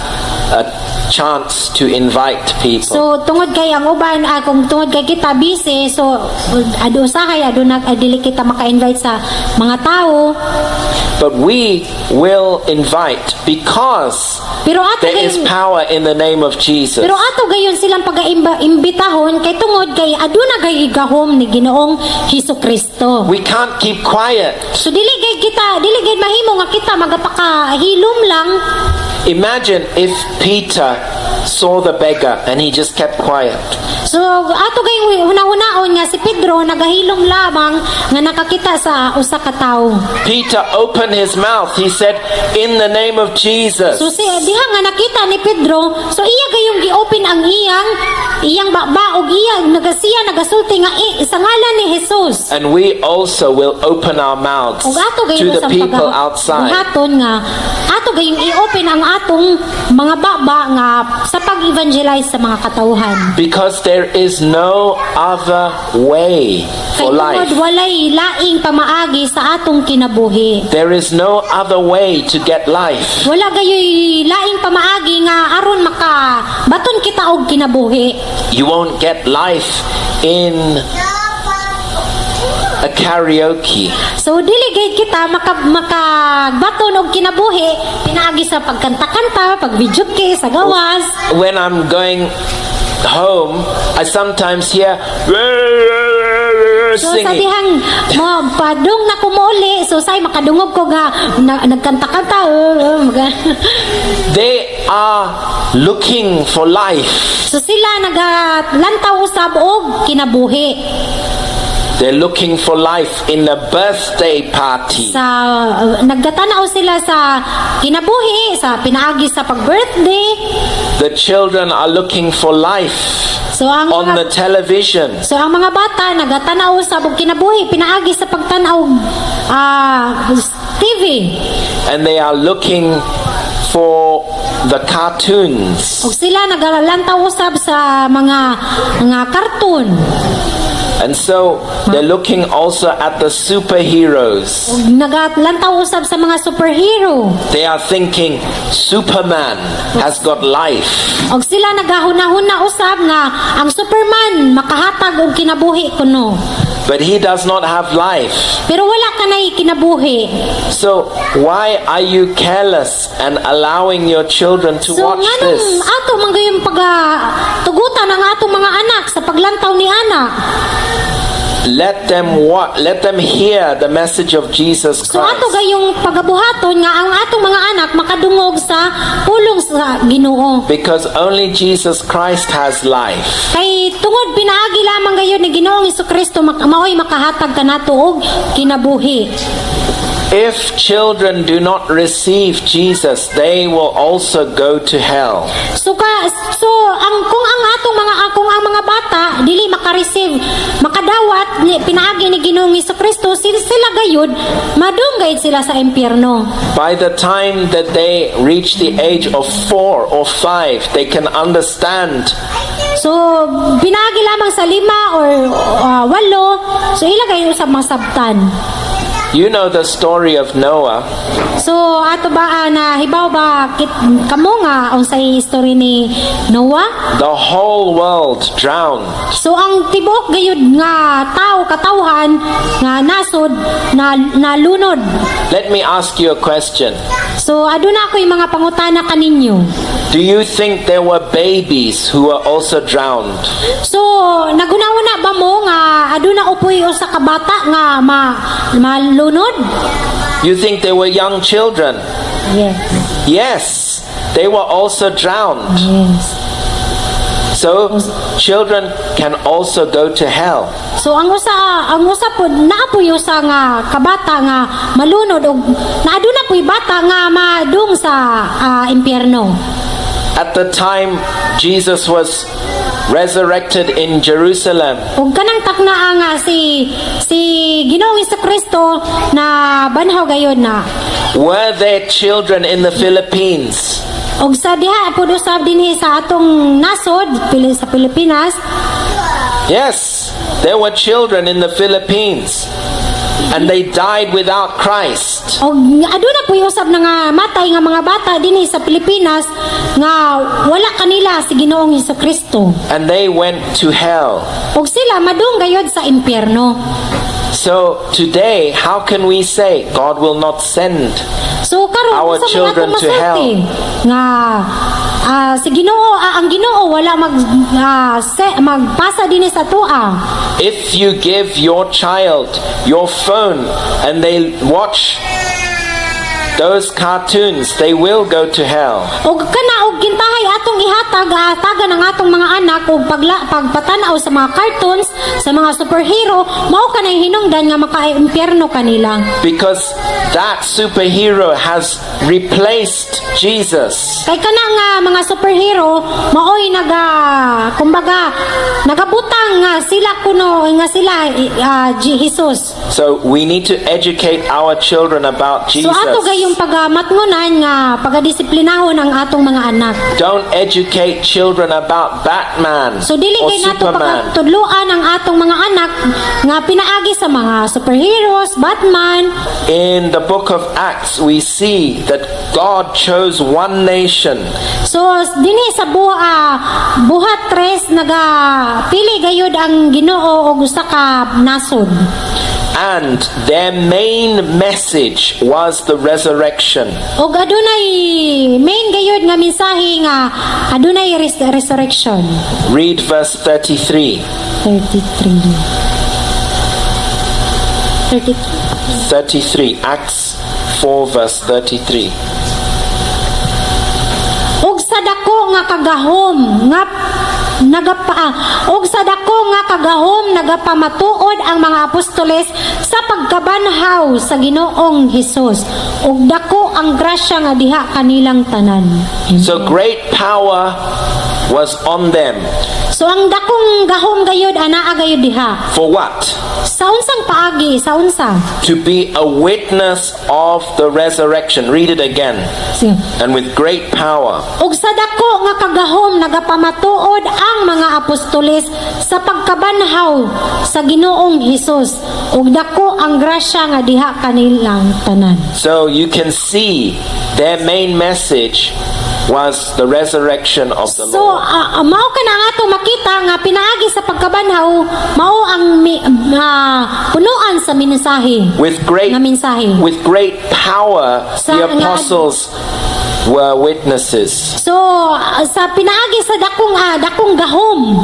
a chance to invite people. So tungod kay ang uban, kung tungod kay kita busy, so adu usahay aduna dili kita maka-invite sa mga tao. But we will invite because Pero ato there is gayon power in the name of Jesus. Pero ato gayon silang pag-imbitahon kay tungod kay aduna gay gahom ni Ginoong Hesus Kristo. We can't keep quiet. So dili gay mahimo nga kita magapakahilom lang. Imagine if Peter saw the beggar and he just kept quiet. So ato gay hunahunahon nga si Pedro nagahilom lamang nga nakakita sa usa ka tawo. Peter opened his mouth. He said, "In the name of Jesus." So si diha nga nakita ni Pedro, so iya gayong gi-open ang iyang iyang baba og iya nagasiya nagasulti nga sa ngalan ni Jesus. And we also will open our mouths Ug ato to gayon the sa people outside. buhaton nga ato gayong i-open ang atong mga baba nga sa pag-evangelize sa mga katawhan. Because there is no other way Kay for tungod life. Walay laing pamaagi sa atong kinabuhi. There is no other way to get life. Wala gayoy laing pamaagi nga aron maka baton kita og kinabuhi. You won't get life in a karaoke. So dili gayud kita makabaton og kinabuhi pinaagi sa pagkanta-kanta, pag-videoke sa gawas. When I'm going home, I sometimes hear So sa singing. dihang mo padung na ko mouli, so say makadungog ko nga nagkanta-kanta. They are looking for life. So sila nagalantaw usab og kinabuhi. They're looking for life in a birthday party. Sa naggatanaw sila sa kinabuhi sa pinaagi sa pag-birthday. The children are looking for life So ang on mga, the television. So ang mga bata nagatanaw sa og kinabuhi pinaagi sa pagtan-aw TV. And they are looking for the cartoons. Ug sila nagalantaw usab sa mga cartoon. And so they're looking also at the superheroes. Ug nagalantaw usab sa mga superhero. They are thinking Superman has got life. Og sila nagahuna-huna usab nga ang Superman makahatag og kinabuhi kuno. But he does not have life. Pero wala kanay kinabuhi. So why are you careless and allowing your children to So watch nganong this? Ato man gayong pag tugutan ang atong mga anak sa paglantaw ni ana? Let them what? Let them hear the message of Jesus So ato Christ. Gayong pagabuhaton nga ang atong mga anak makadungog sa pulong sa Ginoo. Because only Jesus Christ has life. Kay tungod pinaagi lamang gayon ni Ginoong Hesukristo maoy makahatag kanato og kinabuhi. If children do not receive Jesus, they will also go to hell. So ang kung ang atong mga bata dili maka-receive, makadawat ni pinaagi ni Ginoong Kristo, sila gayud madung gayud sila sa impyerno. By the time that they reach the age of 4 or 5, they can understand So pinaagi lamang sa 5 or 8, so ila gayud usab masabtan. You know the story of Noah. So ato ba na hibaw ba kit, kamo nga unsay history ni Noah? The whole world drowned. So ang tibuok gayud nga tao, katawhan nga nasod na nalunod. Let me ask you a question. So aduna ako'y mga pangutana kaninyo. Do you think there were babies who were also drowned? So naguna-una ba mo nga aduna upoy usa ka bata nga malunod? You think there were young children? Yes. Yes, they were also drowned. So children can also go to hell. So ang usa pod, naa poy usa nga kabata nga malunod og naaduna poy bata nga madung sa impyerno. At the time Jesus was resurrected in Jerusalem, Ug kanang taknaa nga si Ginoong Kristo na banhaw gayud na were there children in the Philippines? Og sa diha pud usab dinhi sa atong nasod sa Pilipinas. Yes, there were children in the Philippines. And they died without Christ. Og aduna poy usab na nga matay nga mga bata dinhi sa Pilipinas nga wala kanila si Ginoong Kristo. And they went to hell. Ug sila madung gayud sa impyerno. So today, how can we say God will not send So karon, our unsa man children atong to hell? masulti nga si Ginoo, ang Ginoo wala magpasa dinhi sa atoa? If you give your child your phone and they watch those cartoons, they will go to hell. Og kana og kintahay atong ihatag, hatagan ang atong mga anak og pagpatan-aw sa mga cartoons, sa mga superhero, mao kanay hinungdan nga maka-impyerno kanila. Because that superhero has replaced Jesus. Kay kana nga mga superhero maoy naga, kumbaga, nagabutang nga sila kuno nga sila Jesus. So we need to educate our children about So ato Jesus. Gayong pagamatngonan nga pagadisiplinahon ang atong mga anak. Don't educate children about Batman So dili or kay nato Superman. Pagtudluan ang atong mga anak nga pinaagi sa mga superheroes, Batman. In the book of Acts, we see that God chose one nation So dinhi sa Buhat 3, naga pili gayud ang Ginoo og usa ka nasod. And their main message was the resurrection. Og adunay main gayud nga mensahe nga adunay resurrection. Read verse 33. 33. 33. 33. Acts 4, verse 33. Og sa dako nga kagahom nagapamatuod ang mga apostoles sa pagkabanhaw sa Ginoong Hesus, ug dako ang grasya nga diha kanilang tanan. So great power was on them. So ang dakong gahom gayud anaa gayud diha. For what? Sa unsang paagi, sa unsa? To be a witness of the resurrection. Read it again. Sige. And with great power. Ug sa dako nga kagahom nagapamatuod ang mga apostoles sa pagkabanhaw sa Ginoong Hesus, ug dako ang grasya nga diha kanilang tanan. So you can see their main message was the resurrection of the So Lord. Mao kana nga atong makita nga pinaagi sa pagkabanhaw mao ang punuan sa mensahe. With great Nga mensahe. With great power, the apostles were witnesses. So sa pinaagi sa dakong gahom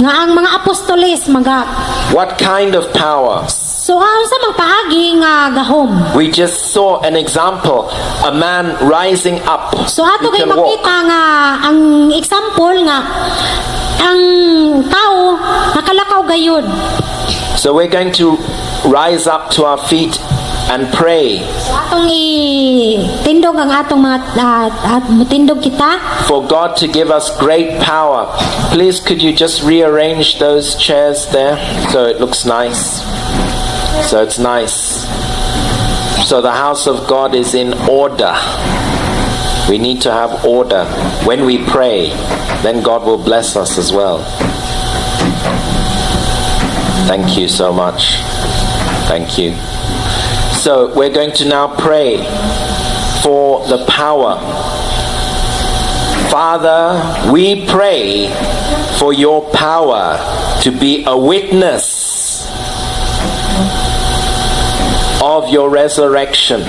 nga ang mga apostoles maga What kind of power? So ang sa mga paagi nga gahom? We just saw an example, a man rising up So ato who kay can walk. makita nga ang example nga ang tao nakalakaw gayud. So we're going to rise up to our feet And pray So atong i-tindog ang atong mga at mutindog kita for God to give us great power. Please, could you just rearrange those chairs there so it looks nice? So it's nice. So the house of God is in order. We need to have order when we pray. Then God will bless us as well. Thank you so much. Thank you. So we're going to now pray for the power. Father, we pray for your power to be a witness of your resurrection.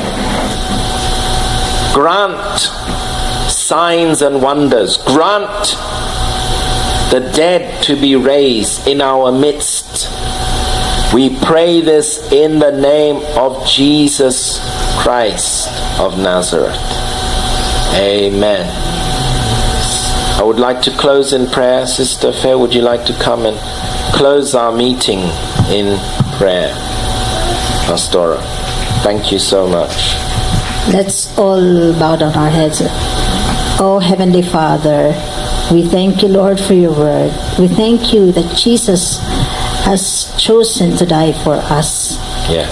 Grant signs and wonders. Grant the dead to be raised in our midst. We pray this in the name of Jesus Christ of Nazareth. Amen. I would like to close in prayer. Sister Fair, would you like to come and close our meeting in prayer? Pastora, thank you so much. Let's all bow down our heads. Oh, Heavenly Father, we thank you, Lord, for your word. We thank you that Jesus has chosen to die for us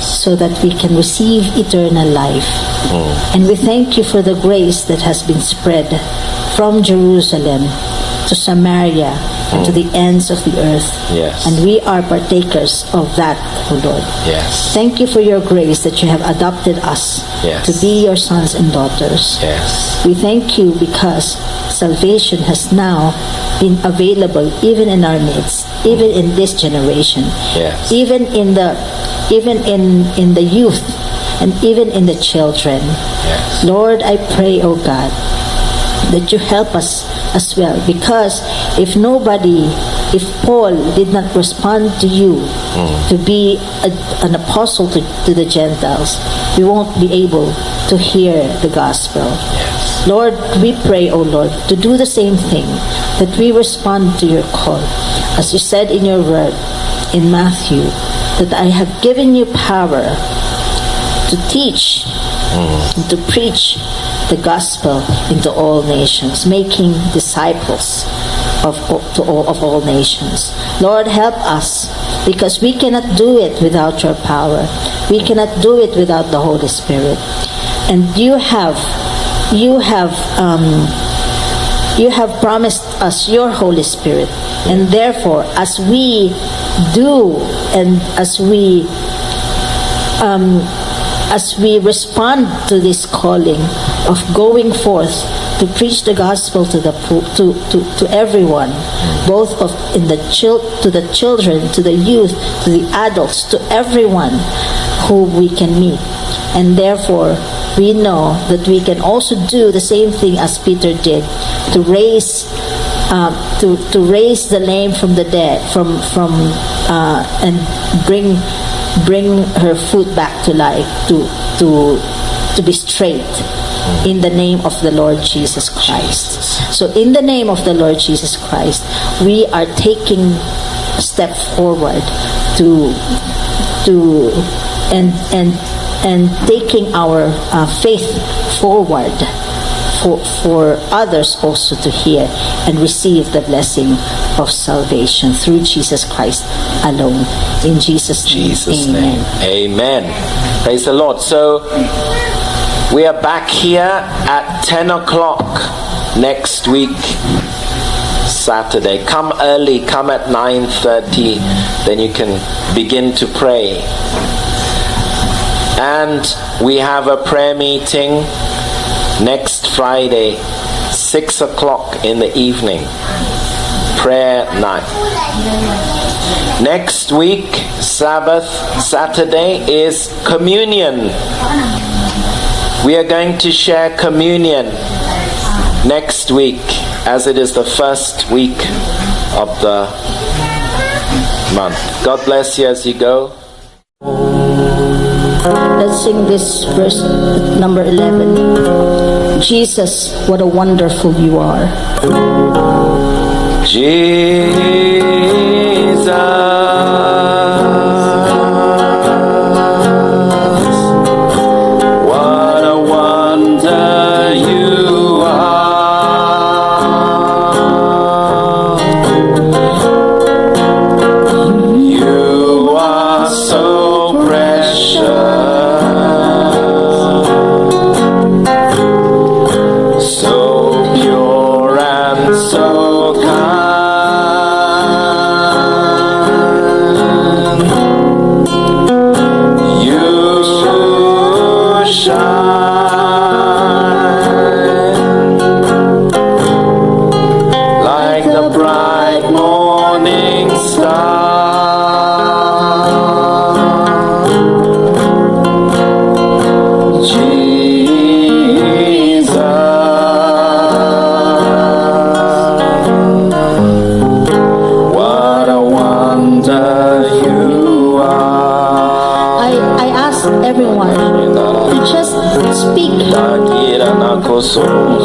so that we can receive eternal life. And we thank you for the grace that has been spread from Jerusalem to Samaria and to the ends of the earth. And we are partakers of that, O Lord. Thank you for your grace that you have adopted us to be your sons and daughters. We thank you because salvation has now been available even in our midst, even in this generation, even in the youth and even in the children. Lord, I pray, oh God, that you help us as well, because if nobody, if Paul did not respond to you to be an apostle to the Gentiles, we won't be able to hear the gospel. Lord, we pray, O Lord, to do the same thing, that we respond to your call. As you said in your word in Matthew, that I have given you power to teach and to preach the gospel into all nations, making disciples of all nations. Lord, help us, because we cannot do it without your power. We cannot do it without the Holy Spirit. And you have promised us your Holy Spirit. And therefore, as we do and as we respond to this calling of going forth to preach the gospel to the to everyone, both of in the chil- to the children, to the youth, to the adults, to everyone who we can meet. And therefore, we know that we can also do the same thing as Peter did to raise the lame from the dead, from and bring her foot back to life, to be straight in the name of the Lord Jesus Christ. So in the name of the Lord Jesus Christ, we are taking a step forward to and taking our faith forward for others also to hear and receive the blessing of salvation through Jesus Christ alone. In Jesus' name, Jesus' amen. Name. Amen. Praise the Lord. So we are back here at 10 o'clock next week, Saturday. Come early, come at 9:30, then you can begin to pray. And we have a prayer meeting next Friday, 6 o'clock in the evening. Prayer night. Next week, Sabbath, Saturday, is communion. We are going to share communion next week, as it is the first week of the month. God bless you as you go. Let's sing this verse number 11. Jesus, what a wonderful you are. Jesus, Morning star. Jesus. What a wonder you are. I ask everyone to just speak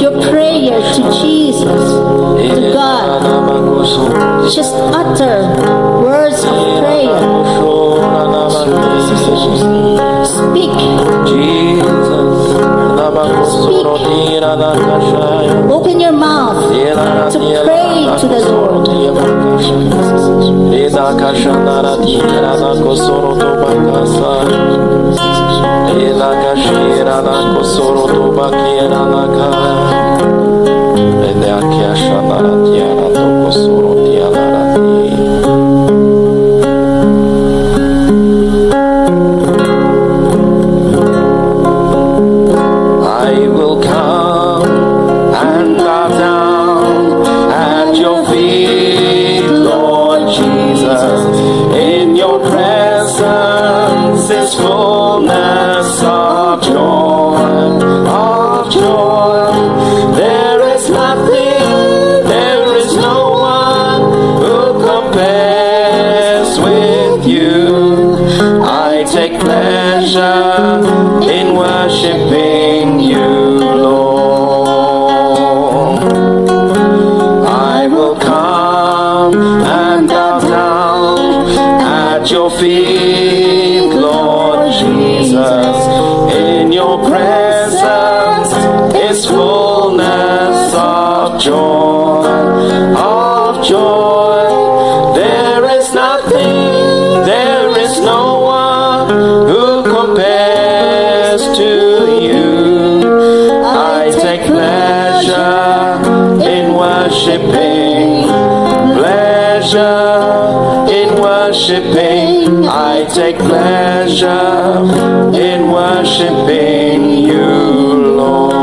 your prayer to Jesus, to God. Just utter words of prayer. Speak. Jesus. Speak. Open your mouth to pray to the Lord. I will come and bow down at your feet, Lord Jesus. In your presence is fullness of joy, of joy. There is nothing, there is no one who compares with you. I take pleasure in worshiping you, Lord. I will come and bow down at your feet, Lord Jesus. In your presence is fullness of joy, of joy. There is nothing, there is no one who compares to you. I take pleasure in worshiping, pleasure in worshiping. I take pleasure in worshiping you, Lord.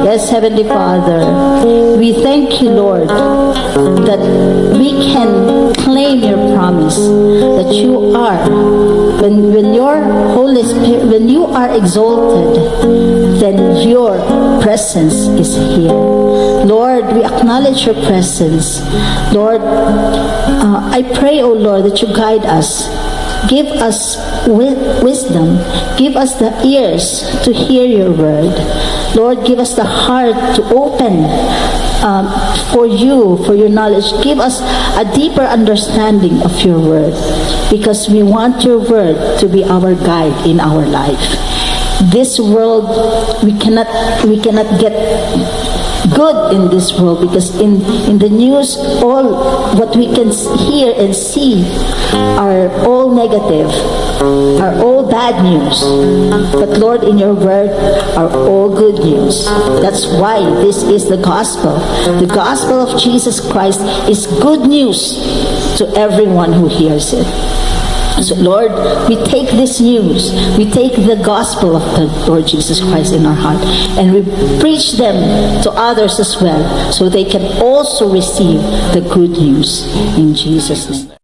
Yes, Heavenly Father, we thank you, Lord, that we can claim your promise that you are, when your Holy Spirit, when you are exalted, then your presence is here. Lord, we acknowledge your presence. Lord, I pray, O Lord, that you guide us. Give us wisdom. Give us the ears to hear your word. Lord, give us the heart to open for you, for your knowledge. Give us a deeper understanding of your word because we want your word to be our guide in our life. This world, we cannot get good in this world because in the news, all what we can hear and see are all negative, are all bad news. But Lord, in your word are all good news. That's why this is the gospel. The gospel of Jesus Christ is good news to everyone who hears it. So, Lord, we take this news, we take the gospel of the Lord Jesus Christ in our heart, and we preach them to others as well, so they can also receive the good news. In Jesus' name.